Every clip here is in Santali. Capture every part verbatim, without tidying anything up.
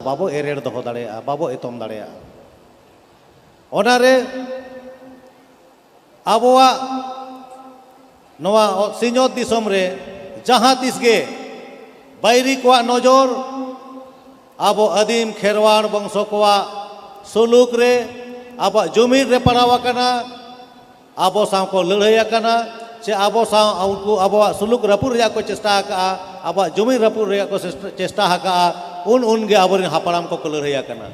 ᱵᱟᱵᱚ ᱮᱨᱮᱲ ᱫᱚᱦᱚ ᱫᱟᱲᱮᱭᱟᱜᱼᱟ, ᱵᱟᱵᱚ ᱮᱛᱚᱢ ᱫᱟᱲᱮᱭᱟᱜᱼᱟ᱾ ᱚᱱᱟᱨᱮ ᱟᱵᱚᱣᱟᱜ ᱱᱚᱣᱟ ᱥᱤᱧᱚᱛ ᱫᱤᱥᱚᱢ ᱨᱮ ᱡᱟᱦᱟᱸ ᱛᱤᱥ ᱜᱮ ᱵᱟᱹᱭᱨᱤ ᱠᱚᱣᱟᱜ ᱱᱚᱡᱚᱨ ᱟᱵᱚ ᱟᱹᱫᱤᱢ ᱠᱷᱮᱨᱣᱟᱲ ᱵᱚᱝᱥᱚ ᱠᱚᱣᱟᱜ ᱥᱩᱞᱩᱠ ᱨᱮ, ᱟᱵᱚᱣᱟᱜ ᱡᱩᱢᱤᱫ ᱨᱮ ᱯᱟᱲᱟᱣ ᱟᱠᱟᱱᱟ, ᱟᱵᱚ ᱥᱟᱶ ᱠᱚ ᱞᱟᱹᱲᱦᱟᱹᱭ ᱟᱠᱟᱱᱟ, ᱥᱮ ᱟᱵᱚ ᱥᱟᱶ ᱩᱱᱠᱩ ᱟᱵᱚᱣᱟᱜ ᱥᱩᱞᱩᱠ ᱨᱟᱹᱯᱩᱫ ᱨᱮᱭᱟᱜ ᱠᱚ ᱪᱮᱥᱴᱟ ᱟᱠᱟᱫᱼᱟ, ᱟᱵᱚᱣᱟᱜ ᱡᱩᱢᱤᱫ ᱨᱟᱹᱯᱩᱫ ᱨᱮᱭᱟᱜ ᱠᱚ ᱪᱮᱥᱴᱟ, ᱪᱮᱥᱴᱟ ᱟᱠᱟᱫᱼᱟ, ᱩᱱ ᱩᱱ ᱜᱮ ᱟᱵᱚᱨᱮᱱ ᱦᱟᱯᱲᱟᱢ ᱠᱚᱠᱚ ᱞᱟᱹᱲᱦᱟᱹᱭ ᱟᱠᱟᱱᱟ᱾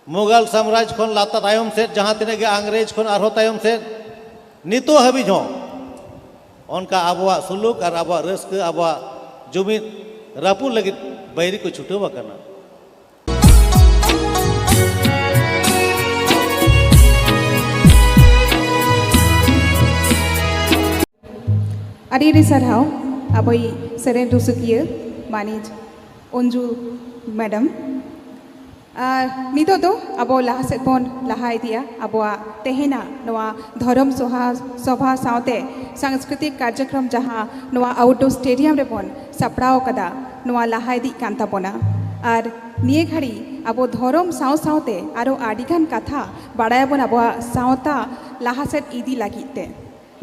ᱢᱩᱜᱟᱞ ᱥᱟᱢᱨᱟᱡᱽ ᱠᱷᱚᱱ ᱞᱟᱛᱟᱨ ᱛᱟᱭᱚᱢ ᱥᱮᱫ, ᱡᱟᱦᱟᱸ ᱛᱤᱱᱟᱹᱜ ᱜᱮ ᱤᱝᱨᱮᱡᱽ ᱠᱷᱚᱱ ᱟᱨᱦᱚᱸ ᱛᱟᱭᱚᱢ ᱥᱮᱫ, ᱱᱤᱛᱚᱜ ᱦᱟᱹᱵᱤᱡ ᱦᱚᱸ ᱚᱱᱠᱟ ᱟᱵᱚᱣᱟᱜ ᱥᱩᱞᱩᱠ ᱟᱨ ᱟᱵᱚᱣᱟᱜ ᱨᱟᱹᱥᱠᱟᱹ, ᱟᱵᱚᱣᱟᱜ ᱡᱩᱢᱤᱫ ᱨᱟᱹᱯᱩᱫ ᱞᱟᱹᱜᱤᱫ ᱵᱟᱹᱭᱨᱤ ᱠᱚ ᱪᱷᱩᱴᱟᱹᱣ ᱟᱠᱟᱱᱟ᱾ ᱟᱹᱰᱤ ᱟᱹᱰᱤ ᱥᱟᱨᱦᱟᱣ ᱟᱵᱚᱭᱤᱡ ᱥᱮᱨᱮᱧ ᱨᱩᱥᱤᱠᱤᱭᱟᱹ ᱢᱟᱹᱱᱤᱡ ᱚᱧᱡᱩ ᱢᱮᱰᱟᱢ᱾ ᱟᱨ ᱱᱤᱛᱚᱜ ᱫᱚ ᱟᱵᱚ ᱞᱟᱦᱟ ᱥᱮᱫ ᱵᱚᱱ ᱞᱟᱦᱟ ᱤᱫᱤᱜᱼᱟ ᱟᱵᱚᱣᱟᱜ ᱛᱮᱦᱮᱧᱟᱜ ᱱᱚᱣᱟ ᱫᱷᱚᱨᱚᱢ ᱥᱚᱦᱟ ᱥᱚᱵᱷᱟ ᱥᱟᱶᱛᱮ ᱥᱟᱝᱥᱠᱨᱤᱛᱤᱠ ᱠᱟᱨᱡᱚᱠᱨᱚᱢ, ᱡᱟᱦᱟᱸ ᱱᱚᱣᱟ ᱟᱣᱩᱴᱰᱳᱨ ᱥᱴᱮᱰᱤᱭᱟᱢ ᱨᱮᱵᱚᱱ ᱥᱟᱯᱲᱟᱣ ᱟᱠᱟᱫᱟ, ᱱᱚᱣᱟ ᱞᱟᱦᱟ ᱤᱫᱤᱜ ᱠᱟᱱ ᱛᱟᱵᱚᱱᱟ᱾ ᱟᱨ ᱱᱤᱭᱟᱹ ᱜᱷᱟᱹᱲᱤ ᱟᱵᱚ ᱫᱷᱚᱨᱚᱢ ᱥᱟᱶ ᱥᱟᱶᱛᱮ ᱟᱨᱚ ᱟᱹᱰᱤᱜᱟᱱ ᱠᱟᱛᱷᱟ ᱵᱟᱲᱟᱭᱟᱵᱚᱱ ᱟᱵᱚᱣᱟᱜ ᱥᱟᱶᱛᱟ ᱞᱟᱦᱟ ᱥᱮᱫ ᱤᱫᱤ ᱞᱟᱹᱜᱤᱫ ᱛᱮ᱾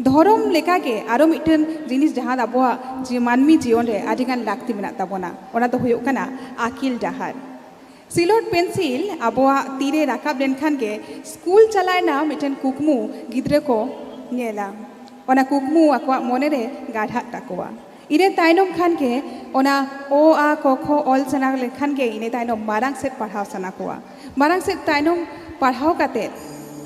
ᱫᱷᱚᱨᱚᱢ ᱞᱮᱠᱟᱜᱮ ᱟᱨᱚ ᱢᱤᱫᱴᱟᱝ ᱡᱤᱱᱤᱥ ᱡᱟᱦᱟᱸ ᱟᱵᱚᱣᱟᱜ ᱡᱤ- ᱢᱟᱹᱱᱢᱤ ᱡᱤᱭᱚᱱ ᱨᱮ ᱟᱹᱰᱤᱜᱟᱱ ᱞᱟᱹᱠᱛᱤ ᱢᱮᱱᱟᱜ ᱛᱟᱵᱚᱱᱟ, ᱚᱱᱟ ᱫᱚ ᱦᱩᱭᱩᱜ ᱠᱟᱱᱟ ᱟᱹᱠᱤᱞ ᱰᱟᱦᱟᱨ᱾ ᱥᱤᱞᱚᱴ ᱯᱮᱱᱥᱤᱞ ᱟᱵᱚᱣᱟᱜ ᱛᱤᱨᱮ ᱨᱟᱠᱟᱵ ᱞᱮᱱᱠᱷᱟᱱ ᱜᱮ ᱥᱠᱩᱞ ᱪᱟᱞᱟᱜ ᱨᱮᱱᱟᱜ ᱢᱤᱫᱴᱮᱱ ᱠᱩᱠᱢᱩ ᱜᱤᱫᱽᱨᱟᱹ ᱠᱚ ᱧᱮᱞᱟ᱾ ᱚᱱᱟ ᱠᱩᱠᱢᱩ ᱟᱠᱚᱣᱟᱜ ᱢᱚᱱᱮᱨᱮ ᱜᱟᱲᱦᱟᱜ ᱛᱟᱠᱚᱣᱟ᱾ ᱤᱱᱟᱹ ᱛᱟᱭᱱᱚᱢ ᱠᱷᱟᱱ ᱜᱮ ᱚᱱᱟ ᱚ, ᱟ, ᱠᱚ, ᱠᱷᱚ ᱚᱞ ᱥᱟᱱᱟ ᱞᱮᱱᱠᱷᱟᱱ ᱜᱮ ᱤᱱᱟᱹ ᱛᱟᱭᱱᱚᱢ ᱢᱟᱨᱟᱝ ᱥᱮᱫ ᱯᱟᱲᱦᱟᱣ ᱥᱟᱱᱟ ᱠᱚᱣᱟ᱾ ᱢᱟᱨᱟᱝ ᱥᱮᱫ ᱛᱟᱭᱱᱚᱢ ᱯᱟᱲᱦᱟᱣ ᱠᱟᱛᱮᱫ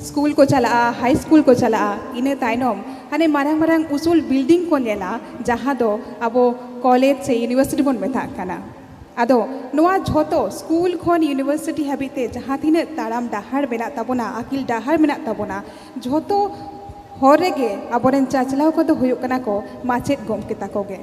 ᱥᱠᱩᱞ ᱠᱚ ᱪᱟᱞᱟᱜᱼᱟ, ᱦᱟᱭ ᱥᱠᱩᱞ ᱠᱚ ᱪᱟᱞᱟᱜᱼᱟ, ᱤᱱᱟᱹ ᱛᱟᱭᱱᱚᱢ ᱦᱟᱱᱮ ᱢᱟᱨᱟᱝ ᱢᱟᱨᱟᱝ ᱩᱥᱩᱞ ᱵᱤᱞᱰᱤᱝ ᱠᱚ ᱧᱮᱞᱟ, ᱡᱟᱦᱟᱸ ᱫᱚ ᱟᱵᱚ ᱠᱚᱞᱮᱡᱽ ᱥᱮ ᱤᱭᱩᱱᱤᱵᱷᱟᱨᱥᱤᱴᱤ ᱵᱚᱱ ᱢᱮᱛᱟᱜ ᱠᱟᱱᱟ᱾ ᱟᱫᱚ ᱱᱚᱣᱟ ᱡᱷᱚᱛᱚ ᱥᱠᱩᱞ ᱠᱷᱚᱱ ᱤᱭᱩᱱᱤᱵᱷᱟᱨᱥᱤᱴᱤ ᱦᱟᱹᱵᱤᱡ ᱛᱮ ᱡᱟᱦᱟᱸ ᱛᱤᱱᱟᱹᱜ ᱛᱟᱲᱟᱢ ᱰᱟᱦᱟᱨ ᱢᱮᱱᱟᱜ ᱛᱟᱵᱚᱱᱟ, ᱟᱹᱠᱤᱞ ᱰᱟᱦᱟᱨ ᱢᱮᱱᱟᱜ ᱛᱟᱵᱚᱱᱟ, ᱡᱷᱚᱛᱚ ᱦᱚᱨ ᱨᱮᱜᱮ ᱟᱵᱚᱨᱮᱱ ᱪᱟᱪᱞᱟᱣ ᱠᱚᱫᱚ ᱦᱩᱭᱩᱜ ᱠᱟᱱᱟ ᱠᱚ ᱢᱟᱪᱮᱫ ᱜᱚᱢᱠᱮ ᱛᱟᱠᱚ ᱜᱮ᱾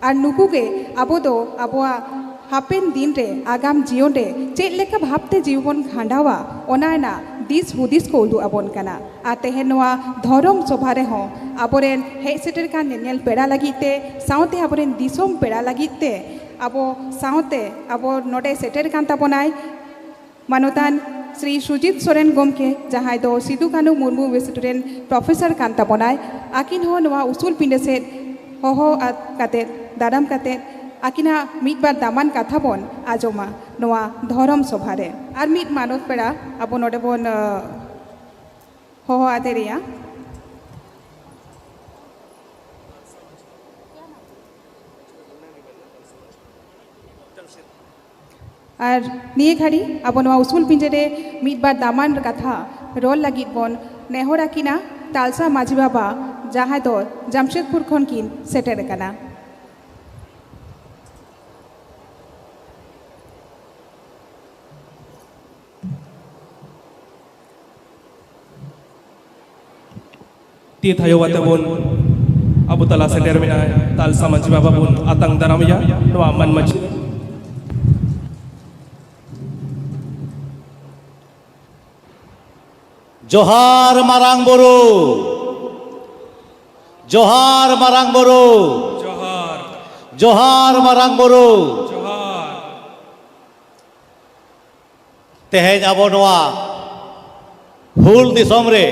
ᱟᱨ ᱱᱩᱠᱩ ᱜᱮ ᱟᱵᱚ ᱫᱚ ᱟᱵᱚᱣᱟᱜ ᱦᱟᱯᱮᱱ ᱫᱤᱱ ᱨᱮ, ᱟᱜᱟᱢ ᱡᱤᱭᱚᱱ ᱨᱮ ᱪᱮᱫ ᱞᱮᱠᱟ ᱵᱷᱟᱵᱽᱛᱮ ᱡᱤᱣᱤ ᱵᱚᱱ ᱠᱷᱟᱸᱰᱟᱣᱟ, ᱚᱱᱟ ᱨᱮᱱᱟᱜ ᱫᱤᱥ ᱦᱩᱫᱤᱥ ᱠᱚ ᱩᱫᱩᱜ ᱟᱵᱚᱱ ᱠᱟᱱᱟ᱾ ᱟᱨ ᱛᱮᱦᱮᱧ ᱱᱚᱣᱟ ᱫᱷᱚᱨᱚᱢ ᱥᱚᱵᱷᱟ ᱨᱮᱦᱚᱸ ᱟᱵᱚᱨᱮᱱ ᱦᱮᱡ ᱥᱮᱴᱮᱨ ᱠᱟᱱ ᱧᱮᱧᱮᱞ ᱯᱮᱲᱟ ᱞᱟᱹᱜᱤᱫ ᱛᱮ, ᱥᱟᱶᱛᱮ ᱟᱵᱚᱨᱮᱱ ᱫᱤᱥᱚᱢ ᱯᱮᱲᱟ ᱞᱟᱹᱜᱤᱫ ᱛᱮ ᱟᱵᱚ ᱥᱟᱶᱛᱮ ᱟᱵᱚ ᱱᱚᱰᱮ ᱥᱮᱴᱮᱨ ᱠᱟᱱ ᱛᱟᱵᱚᱱᱟᱭ ᱢᱟᱱᱚᱛᱟᱱ ᱥᱨᱤ ᱥᱩᱡᱤᱛ ᱥᱚᱨᱮᱱ ᱜᱚᱢᱠᱮ, ᱡᱟᱦᱟᱸᱭ ᱫᱚ ᱥᱤᱫᱩ ᱠᱟᱹᱱᱦᱩ ᱢᱩᱨᱢᱩ ᱤᱱᱥᱴᱤᱴᱭᱩᱴ ᱨᱮᱱ ᱯᱨᱚᱯᱷᱮᱥᱚᱨ ᱠᱟᱱ ᱛᱟᱵᱚᱱᱟᱭ᱾ ᱟᱹᱠᱤᱱ ᱦᱚᱸ ᱱᱚᱣᱟ ᱩᱥᱩᱞ ᱯᱤᱸᱰᱟᱹ ᱥᱮᱫ ᱦᱚᱦᱚ ᱟᱫ ᱠᱟᱛᱮᱫ, ᱫᱟᱨᱟᱢ ᱠᱟᱛᱮᱫ, ᱟᱹᱠᱤᱱᱟᱜ ᱢᱤᱫ ᱵᱟᱨ ᱫᱟᱢᱟᱱ ᱠᱟᱛᱷᱟ ᱵᱚᱱ ᱟᱸᱡᱚᱢᱟ ᱱᱚᱣᱟ ᱫᱷᱚᱨᱚᱢ ᱥᱚᱵᱷᱟ ᱨᱮ᱾ ᱟᱨ ᱢᱤᱫ ᱢᱟᱱᱚᱛ ᱯᱮᱲᱟ ᱟᱵᱚ ᱱᱚᱰᱮ ᱵᱚᱱ, ᱟᱸ, ᱦᱚᱦᱚ ᱟᱫᱮ ᱨᱮᱭᱟ᱾ ᱟᱨ ᱱᱤᱭᱟᱹ ᱜᱷᱟᱹᱲᱤ ᱟᱵᱚ ᱱᱚᱣᱟ ᱩᱥᱩᱞ ᱯᱤᱸᱰᱟᱹ ᱨᱮ ᱢᱤᱫ ᱵᱟᱨ ᱫᱟᱢᱟᱱ ᱠᱟᱛᱷᱟ ᱨᱚᱲ ᱞᱟᱹᱜᱤᱫ ᱵᱚᱱ ᱱᱮᱦᱚᱨ ᱟᱹᱠᱤᱱᱟ ᱛᱟᱞᱥᱟ ᱢᱟᱹᱡᱷᱤ ᱵᱟᱵᱟ, ᱡᱟᱦᱟᱸᱭ ᱫᱚ ᱡᱟᱢᱥᱮᱫᱽᱯᱩᱨ ᱠᱷᱚᱱ ᱠᱤᱱ ᱥᱮᱴᱮᱨ ᱟᱠᱟᱱᱟ᱾ ᱛᱤ ᱛᱷᱟᱭᱚ ᱟᱛᱮ ᱵᱚᱱ ᱟᱵᱚ ᱛᱟᱞᱟ ᱥᱮᱴᱮᱨ ᱢᱮᱱᱟᱭ ᱛᱟᱞᱥᱟ ᱢᱟᱹᱡᱷᱤ ᱵᱟᱵᱟ ᱵᱚᱱ ᱟᱛᱟᱝ ᱫᱟᱨᱟᱢᱮᱭᱟ ᱱᱚᱣᱟ ᱢᱟᱹᱱ ᱢᱟᱹᱡᱷᱤ᱾ ᱡᱚᱦᱟᱨ ᱢᱟᱨᱟᱝ ᱵᱩᱨᱩ, ᱡᱚᱦᱟᱨ ᱢᱟᱨᱟᱝ ᱵᱩᱨᱩ, ᱡᱚᱦᱟᱨ᱾ ᱡᱚᱦᱟᱨ ᱢᱟᱨᱟᱝ ᱵᱩᱨᱩ᱾ ᱡᱚᱦᱟᱨ᱾ ᱛᱮᱦᱮᱧ ᱟᱵᱚ ᱱᱚᱣᱟ ᱦᱩᱞ ᱫᱤᱥᱚᱢ ᱨᱮ,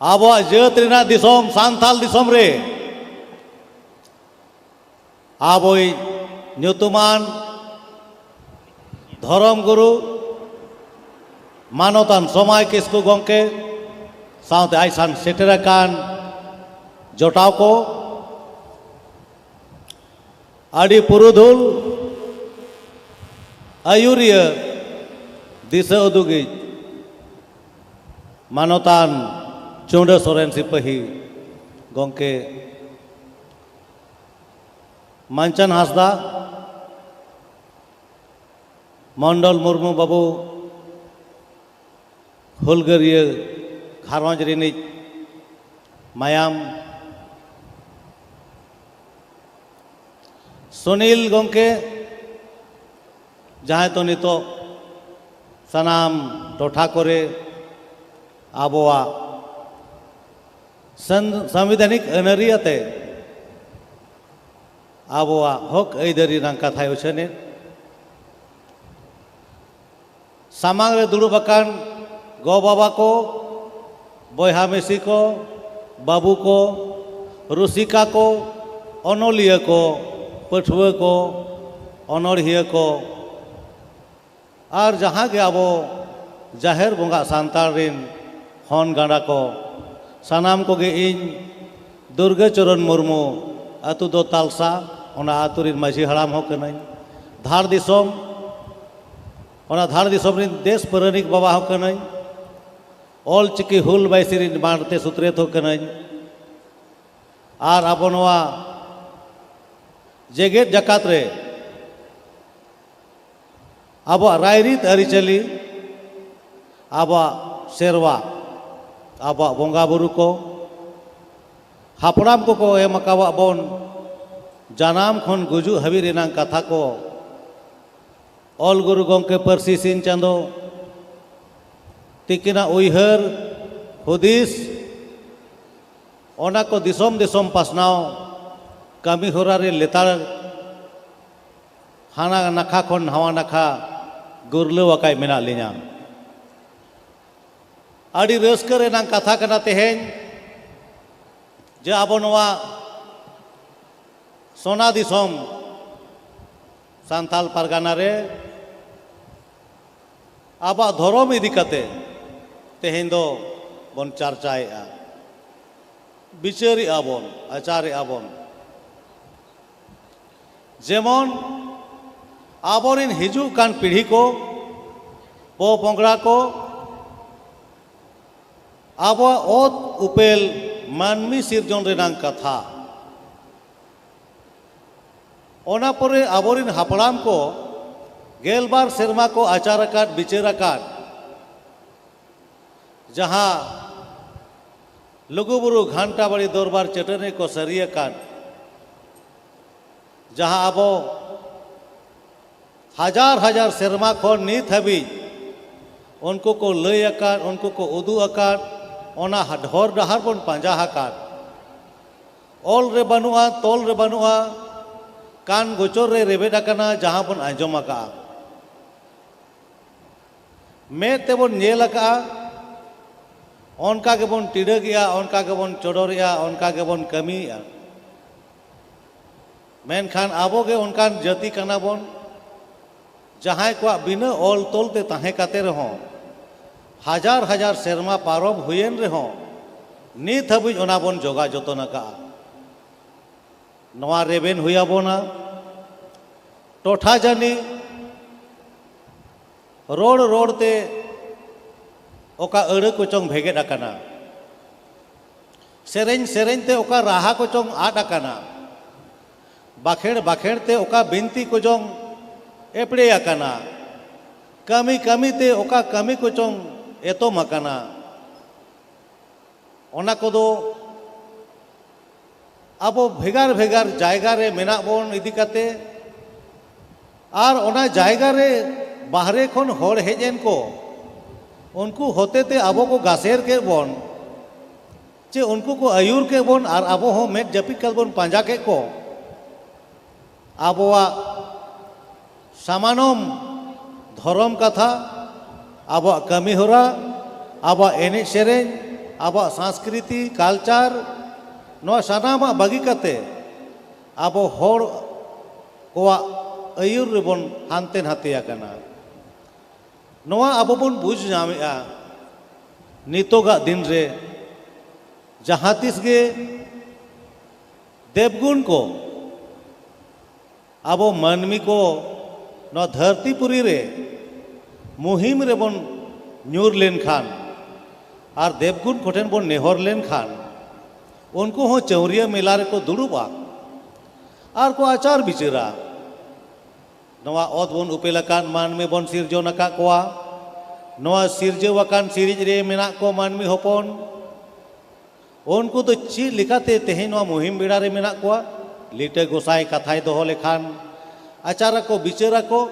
ᱟᱵᱚᱣᱟᱜ ᱡᱟᱹᱛ ᱨᱮᱱᱟᱜ ᱫᱤᱥᱚᱢ, ᱥᱟᱱᱛᱟᱞ ᱫᱤᱥᱚᱢ ᱨᱮ ᱟᱵᱚᱭᱤᱡ ᱧᱩᱛᱩᱢᱟᱱ ᱫᱷᱚᱨᱚᱢ ᱜᱩᱨᱩ ᱢᱟᱱᱚᱛᱟᱱ ᱥᱚᱢᱟᱭ ᱠᱤᱥᱠᱩ ᱜᱚᱢᱠᱮ ᱥᱟᱶᱛᱮ ᱟᱡ ᱥᱟᱶ ᱥᱮᱴᱮᱨ ᱟᱠᱟᱱ ᱡᱚᱴᱟᱣ ᱠᱚ, ᱟᱹᱰᱤ ᱯᱩᱨᱩᱫᱷᱩᱞ ᱟᱹᱭᱩᱨᱤᱭᱟᱹ ᱫᱤᱥᱟᱹ ᱩᱫᱩᱜᱤᱡ ᱢᱟᱱᱚᱛᱟᱱ ᱪᱩᱸᱰᱟᱹ ᱥᱚᱨᱮᱱ ᱥᱤᱯᱟᱹᱦᱤ ᱜᱚᱢᱠᱮ, ᱢᱟᱱᱪᱟᱱ ᱦᱟᱸᱥᱫᱟ, ᱢᱚᱱᱰᱚᱞ ᱢᱩᱨᱢᱩ ᱵᱟᱹᱵᱩ, ᱦᱩᱞᱜᱟᱹᱨᱤᱭᱟᱹ ᱜᱷᱟᱨᱚᱸᱡᱽ ᱨᱤᱱᱤᱡ ᱢᱟᱭᱟᱢ, ᱥᱩᱱᱤᱞ ᱜᱚᱢᱠᱮ, ᱡᱟᱦᱟᱸᱭ ᱫᱚ ᱱᱤᱛᱚᱜ ᱥᱟᱱᱟᱢ ᱴᱚᱴᱷᱟ ᱠᱚᱨᱮ ᱟᱵᱚᱣᱟᱜ ᱥᱟᱝ-, ᱥᱟᱝᱵᱤᱫᱷᱟᱱᱤᱠ ᱟᱹᱱᱟᱹᱨᱤ ᱟᱛᱮ ᱟᱵᱚᱣᱟᱜ ᱦᱚᱠ ᱟᱹᱭᱫᱟᱹᱨᱤ ᱨᱮᱱᱟᱜ ᱠᱟᱛᱷᱟᱭ ᱩᱪᱷᱟᱹᱱᱮᱫ᱾ ᱥᱟᱢᱟᱝ ᱨᱮ ᱫᱩᱲᱩᱵ ᱟᱠᱟᱱ ᱜᱚ ᱵᱟᱵᱟ ᱠᱚ, ᱵᱚᱭᱦᱟ ᱢᱤᱥᱤ ᱠᱚ, ᱵᱟᱹᱵᱩ ᱠᱚ, ᱨᱩᱥᱤᱠᱟ ᱠᱚ, ᱚᱱᱚᱞᱤᱭᱟᱹ ᱠᱚ, ᱯᱟᱹᱴᱷᱩᱣᱟᱹ ᱠᱚ, ᱚᱱᱚᱲᱦᱤᱭᱟᱹ ᱠᱚ, ᱟᱨ ᱡᱟᱦᱟᱸ ᱜᱮ ᱟᱵᱚ ᱡᱟᱦᱮᱨ ᱵᱚᱸᱜᱟ ᱥᱟᱱᱛᱟᱲ ᱨᱤᱱ ᱦᱚᱱ ᱜᱟᱸᱰᱟ ᱠᱚ, ᱥᱟᱱᱟᱢ ᱠᱚᱜᱮ ᱤᱧ ᱫᱩᱨᱜᱟᱹ ᱪᱚᱨᱚᱱ ᱢᱩᱨᱢᱩ, ᱟᱹᱛᱩ ᱫᱚ ᱛᱟᱞᱥᱟ, ᱚᱱᱟ ᱟᱹᱛᱩ ᱨᱤᱱ ᱢᱟᱹᱡᱷᱤ ᱦᱟᱲᱟᱢ ᱦᱚᱸ ᱠᱟᱹᱱᱟᱹᱧ᱾ ᱫᱷᱟᱲ ᱫᱤᱥᱚᱢ, ᱚᱱᱟ ᱫᱷᱟᱲ ᱫᱤᱥᱚᱢ ᱨᱤᱱ ᱫᱮᱥ ᱯᱟᱹᱨᱟᱹᱱᱤᱠ ᱵᱟᱵᱟ ᱦᱚᱸ ᱠᱟᱹᱱᱟᱹᱧ᱾ ᱚᱞ ᱪᱤᱠᱤ ᱦᱩᱞ ᱵᱟᱭᱥᱤ ᱨᱤᱱ ᱢᱟᱲᱛᱮ ᱥᱩᱛᱨᱮᱛ ᱦᱚᱸ ᱠᱟᱹᱱᱟᱹᱧ᱾ ᱟᱨ ᱟᱵᱚ ᱱᱚᱣᱟ ᱡᱮᱜᱮᱛ ᱡᱟᱠᱟᱛ ᱨᱮ ᱟᱵᱚᱣᱟᱜ ᱨᱟᱭᱨᱤᱛ ᱟᱹᱨᱤᱪᱟᱹᱞᱤ, ᱟᱵᱚᱣᱟᱜ ᱥᱮᱨᱣᱟ, ᱟᱵᱚᱣᱟᱜ ᱵᱚᱸᱜᱟ ᱵᱩᱨᱩ ᱠᱚ, ᱦᱟᱯᱲᱟᱢ ᱠᱚᱠᱚ ᱮᱢ ᱟᱠᱟᱣᱟᱫ ᱵᱚᱱ ᱡᱟᱱᱟᱢ ᱠᱷᱚᱱ ᱜᱩᱡᱩᱜ ᱦᱟᱹᱵᱤᱡ ᱨᱮᱱᱟᱜ ᱠᱟᱛᱷᱟ ᱠᱚ, ᱚᱞ ᱜᱩᱨᱩ ᱜᱚᱢᱠᱮ ᱯᱟᱹᱨᱥᱤ ᱥᱤᱧ ᱪᱟᱸᱫᱚ ᱛᱤᱠᱤᱱᱟᱜ ᱩᱭᱦᱟᱹᱨ ᱦᱩᱫᱤᱥ, ᱚᱱᱟ ᱠᱚ ᱫᱤᱥᱚᱢ ᱫᱤᱥᱚᱢ ᱯᱟᱥᱱᱟᱣ ᱠᱟᱹᱢᱤ ᱦᱚᱨᱟ ᱨᱮ ᱞᱮᱛᱟᱲ ᱦᱟᱱᱟ ᱱᱟᱠᱷᱟ ᱠᱷᱚᱱ ᱱᱟᱣᱟ ᱱᱟᱠᱷᱟ ᱜᱩᱨᱞᱟᱹᱣ ᱟᱠᱟᱫ ᱢᱮᱱᱟᱜ ᱞᱤᱧᱟ᱾ ᱟᱹᱰᱤ ᱨᱟᱹᱥᱠᱟᱹ ᱨᱮᱱᱟᱜ ᱠᱟᱛᱷᱟ ᱠᱟᱱᱟ ᱛᱮᱦᱮᱧ ᱡᱮ ᱟᱵᱚ ᱱᱚᱣᱟ ᱥᱚᱱᱟ ᱫᱤᱥᱚᱢ ᱥᱟᱱᱛᱟᱞ ᱯᱟᱨᱜᱟᱱᱟ ᱨᱮ ᱟᱵᱚᱣᱟᱜ ᱫᱷᱚᱨᱚᱢ ᱤᱫᱤ ᱠᱟᱛᱮ ᱛᱮᱦᱮᱧ ᱫᱚ ᱵᱚᱱ ᱪᱟᱨᱪᱟᱭᱮᱫᱼᱟ, ᱵᱤᱪᱟᱹᱨᱮᱫᱼᱟ ᱵᱚᱱ, ᱟᱪᱟᱨᱮᱫᱼᱟ ᱵᱚᱱ᱾ ᱡᱮᱢᱚᱱ ᱟᱵᱚᱨᱤᱱ ᱦᱤᱡᱩᱜ ᱠᱟᱱ ᱯᱤᱲᱦᱤ ᱠᱚ, ᱯᱚᱼᱯᱚᱝᱲᱟ ᱠᱚ, ᱟᱵᱚᱣᱟᱜ ᱚᱛ ᱩᱯᱮᱞ ᱢᱟᱹᱱᱢᱤ ᱥᱤᱨᱡᱚᱱ ᱨᱮᱱᱟᱜ ᱠᱟᱛᱷᱟ, ᱚᱱᱟ ᱯᱚᱨᱮ ᱟᱵᱚᱨᱤᱱ ᱦᱟᱯᱲᱟᱢ ᱠᱚ ᱜᱮᱞᱵᱟᱨ ᱥᱮᱨᱢᱟ ᱠᱚ ᱟᱪᱟᱨ ᱟᱠᱟᱫ, ᱵᱤᱪᱟᱹᱨ ᱟᱠᱟᱫ, ᱡᱟᱦᱟᱸ ᱞᱩᱜᱩᱵᱩᱨᱩ ᱜᱷᱟᱱᱴᱟ ᱵᱟᱲᱤ ᱫᱚᱨᱵᱟᱨ ᱪᱟᱹᱴᱟᱹᱱᱤ ᱠᱚ ᱥᱟᱹᱨᱤ ᱟᱠᱟᱫ, ᱡᱟᱦᱟᱸ ᱟᱵᱚ ᱦᱟᱡᱟᱨ ᱦᱟᱡᱟᱨ ᱥᱮᱨᱢᱟ ᱠᱷᱚᱱ ᱱᱤᱛ ᱦᱟᱹᱵᱤᱡ ᱩᱱᱠᱩ ᱠᱚ ᱞᱟᱹᱭ ᱟᱠᱟᱫ, ᱩᱱᱠᱩ ᱠᱚ ᱩᱫᱩᱜ ᱟᱠᱟᱫ, ᱚᱱᱟ ᱦᱚᱨ ᱰᱟᱦᱟᱨ ᱵᱚᱱ ᱯᱟᱸᱡᱟ ᱟᱠᱟᱫ᱾ ᱚᱞ ᱨᱮ ᱵᱟᱹᱱᱩᱜᱼᱟ, ᱛᱚᱞ ᱨᱮ ᱵᱟᱹᱱᱩᱜᱼᱟ, ᱠᱟᱱ ᱜᱚᱪᱚᱨ ᱨᱮ ᱨᱮᱵᱮᱫ ᱟᱠᱟᱱᱟ, ᱡᱟᱦᱟᱸ ᱵᱚᱱ ᱟᱸᱡᱚᱢ ᱟᱠᱟᱫᱼᱟ, ᱢᱮᱫ ᱛᱮᱵᱚᱱ ᱧᱮᱞ ᱟᱠᱟᱫᱼᱟ, ᱚᱱᱠᱟ ᱜᱮᱵᱚᱱ ᱴᱤᱰᱟᱹᱜᱮᱜᱼᱟ, ᱚᱱᱠᱟ ᱜᱮᱵᱚᱱ ᱪᱚᱰᱚᱨᱮᱜᱼᱟ, ᱚᱱᱠᱟ ᱜᱮᱵᱚᱱ ᱠᱟᱹᱢᱤᱭᱮᱜᱼᱟ᱾ ᱢᱮᱱᱠᱷᱟᱱ ᱟᱵᱚ ᱜᱮ ᱚᱱᱠᱟᱱ ᱡᱟᱹᱛᱤ ᱠᱟᱱᱟ ᱵᱚᱱ, ᱡᱟᱦᱟᱸᱭ ᱠᱚᱣᱟᱜ ᱵᱤᱱᱟᱹ ᱚᱞ ᱛᱚᱞ ᱛᱮ ᱛᱟᱦᱮᱸ ᱠᱟᱛᱮ ᱨᱮᱦᱚᱸ, ᱦᱟᱡᱟᱨ ᱦᱟᱡᱟᱨ ᱥᱮᱨᱢᱟ ᱯᱟᱨᱚᱢ ᱦᱩᱭᱮᱱ ᱨᱮᱦᱚᱸ, ᱱᱤᱛ ᱦᱟᱹᱵᱤᱡ ᱚᱱᱟ ᱵᱚᱱ ᱡᱚᱜᱟᱣ ᱡᱚᱛᱚᱱ ᱟᱠᱟᱫᱼᱟ᱾ ᱱᱚᱣᱟ ᱨᱮᱵᱮᱱ ᱦᱩᱭ ᱟᱵᱚᱱᱟ᱾ ᱴᱚᱴᱷᱟ ᱡᱟᱹᱱᱤ ᱨᱚᱲ ᱨᱚᱲ ᱛᱮ ᱚᱠᱟ ᱟᱹᱲᱟᱹ ᱠᱚᱪᱚᱝ ᱵᱷᱮᱜᱮᱫ ᱟᱠᱟᱱᱟ, ᱥᱮᱨᱮᱧ ᱥᱮᱨᱮᱧ ᱛᱮ ᱚᱠᱟ ᱨᱟᱦᱟ ᱠᱚᱪᱚᱝ ᱟᱫ ᱟᱠᱟᱱᱟ, ᱵᱟᱠᱷᱮᱲ ᱵᱟᱠᱷᱮᱲ ᱛᱮ ᱚᱠᱟ ᱵᱤᱱᱛᱤ ᱠᱚᱪᱚᱝ ᱮᱯᱲᱮ ᱟᱠᱟᱱᱟ, ᱠᱟᱹᱢᱤ ᱠᱟᱹᱢᱤ ᱛᱮ ᱚᱠᱟ ᱠᱟᱹᱢᱤ ᱠᱚᱪᱚᱝ ᱮᱛᱚᱢ ᱟᱠᱟᱱᱟ᱾ ᱚᱱᱟ ᱠᱚᱫᱚ ᱟᱵᱚ ᱵᱷᱮᱜᱟᱨ ᱵᱷᱮᱜᱟᱨ ᱡᱟᱭᱜᱟ ᱨᱮ ᱢᱮᱱᱟᱜ ᱵᱚᱱ ᱤᱫᱤ ᱠᱟᱛᱮ, ᱟᱨ ᱚᱱᱟ ᱡᱟᱭᱜᱟ ᱨᱮ ᱵᱟᱦᱨᱮ ᱠᱷᱚᱱ ᱦᱚᱲ ᱦᱮᱡ ᱮᱱ ᱠᱚ, ᱩᱱᱠᱩ ᱦᱚᱛᱮ ᱛᱮ ᱟᱵᱚ ᱠᱚ ᱜᱟᱥᱮᱨ ᱠᱮᱫ ᱵᱚᱱ, ᱪᱮ ᱩᱱᱠᱩ ᱠᱚ ᱟᱹᱭᱩᱨ ᱠᱮᱫ ᱵᱚᱱ ᱟᱨ ᱟᱵᱚ ᱦᱚᱸ ᱢᱮᱫ ᱡᱟᱹᱯᱤᱫ ᱠᱟᱛᱮ ᱵᱚᱱ ᱯᱟᱸᱡᱟ ᱠᱮᱫ ᱠᱚ᱾ ᱟᱵᱚᱣᱟᱜ ᱥᱟᱢᱟᱱᱚᱢ ᱫᱷᱚᱨᱚᱢ ᱠᱟᱛᱷᱟ, ᱟᱵᱚᱣᱟᱜ ᱠᱟᱹᱢᱤ ᱦᱚᱨᱟ, ᱟᱵᱚᱣᱟᱜ ᱮᱱᱮᱡ ᱥᱮᱨᱮᱧ, ᱟᱵᱚᱣᱟᱜ ᱥᱟᱝᱥᱠᱨᱤᱛᱤ, culture, ᱱᱚᱣᱟ ᱥᱟᱱᱟᱢᱟᱜ ᱵᱟᱹᱜᱤ ᱠᱟᱛᱮ ᱟᱵᱚ ᱦᱚᱲ ᱠᱚᱣᱟᱜ ᱟᱹᱭᱩᱨ ᱨᱮᱵᱚᱱ ᱦᱟᱱᱛᱮ ᱱᱟᱛᱮ ᱟᱠᱟᱱᱟ᱾ ᱱᱚᱣᱟ ᱟᱵᱚ ᱵᱚᱱ ᱵᱩᱡᱽ ᱧᱟᱢᱮᱜᱼᱟ, ᱱᱤᱛᱚᱜᱟᱜ ᱫᱤᱱ ᱨᱮ ᱡᱟᱦᱟᱸ ᱛᱤᱥ ᱜᱮ ᱫᱮᱵᱽᱜᱩᱱ ᱠᱚ ᱟᱵᱚ ᱢᱟᱹᱱᱢᱤ ᱠᱚ ᱱᱚᱣᱟ ᱫᱷᱟᱹᱨᱛᱤ ᱯᱩᱨᱤ ᱨᱮ ᱢᱩᱦᱤᱢ ᱨᱮᱵᱚᱱ ᱧᱩᱨ ᱞᱮᱱᱠᱷᱟᱱ ᱟᱨ ᱫᱮᱵᱽᱜᱩᱱ ᱠᱚᱴᱷᱮᱱ ᱵᱚᱱ ᱱᱮᱦᱚᱨ ᱞᱮᱱᱠᱷᱟᱱ, ᱩᱱᱠᱩ ᱦᱚᱸ ᱪᱟᱹᱣᱨᱤᱭᱟᱹ ᱢᱮᱞᱟ ᱨᱮᱠᱚ ᱫᱩᱲᱩᱵᱼᱟ ᱟᱨ ᱠᱚ ᱟᱪᱟᱨ ᱵᱤᱪᱟᱹᱨᱟ᱾ ᱱᱚᱣᱟ ᱚᱛ ᱵᱚᱱ ᱩᱯᱮᱞ ᱟᱠᱟᱫ ᱢᱟᱹᱱᱢᱤ ᱵᱚᱱ ᱥᱤᱨᱡᱚᱱ ᱟᱠᱟᱫ ᱠᱚᱣᱟ᱾ ᱱᱚᱣᱟ ᱥᱤᱨᱡᱟᱹᱣ ᱟᱠᱟᱱ ᱥᱤᱨᱤᱡ ᱨᱮ ᱢᱮᱱᱟᱜ ᱠᱚ ᱢᱟᱹᱱᱢᱤ ᱦᱚᱯᱚᱱ᱾ ᱩᱱᱠᱩ ᱫᱚ ᱪᱮᱫ ᱞᱮᱠᱟᱛᱮ ᱛᱮᱦᱮᱧ ᱱᱚᱣᱟ ᱢᱩᱦᱤᱢ ᱵᱮᱲᱟ ᱨᱮ ᱢᱮᱱᱟᱜ ᱠᱚᱣᱟ? ᱞᱤᱴᱟᱹ ᱜᱚᱸᱥᱟᱭ ᱠᱟᱛᱷᱟᱭ ᱫᱚᱦᱚ ᱞᱮᱠᱷᱟᱱ, ᱟᱪᱟᱨ ᱟᱠᱚ, ᱵᱤᱪᱟᱹᱨ ᱟᱠᱚ,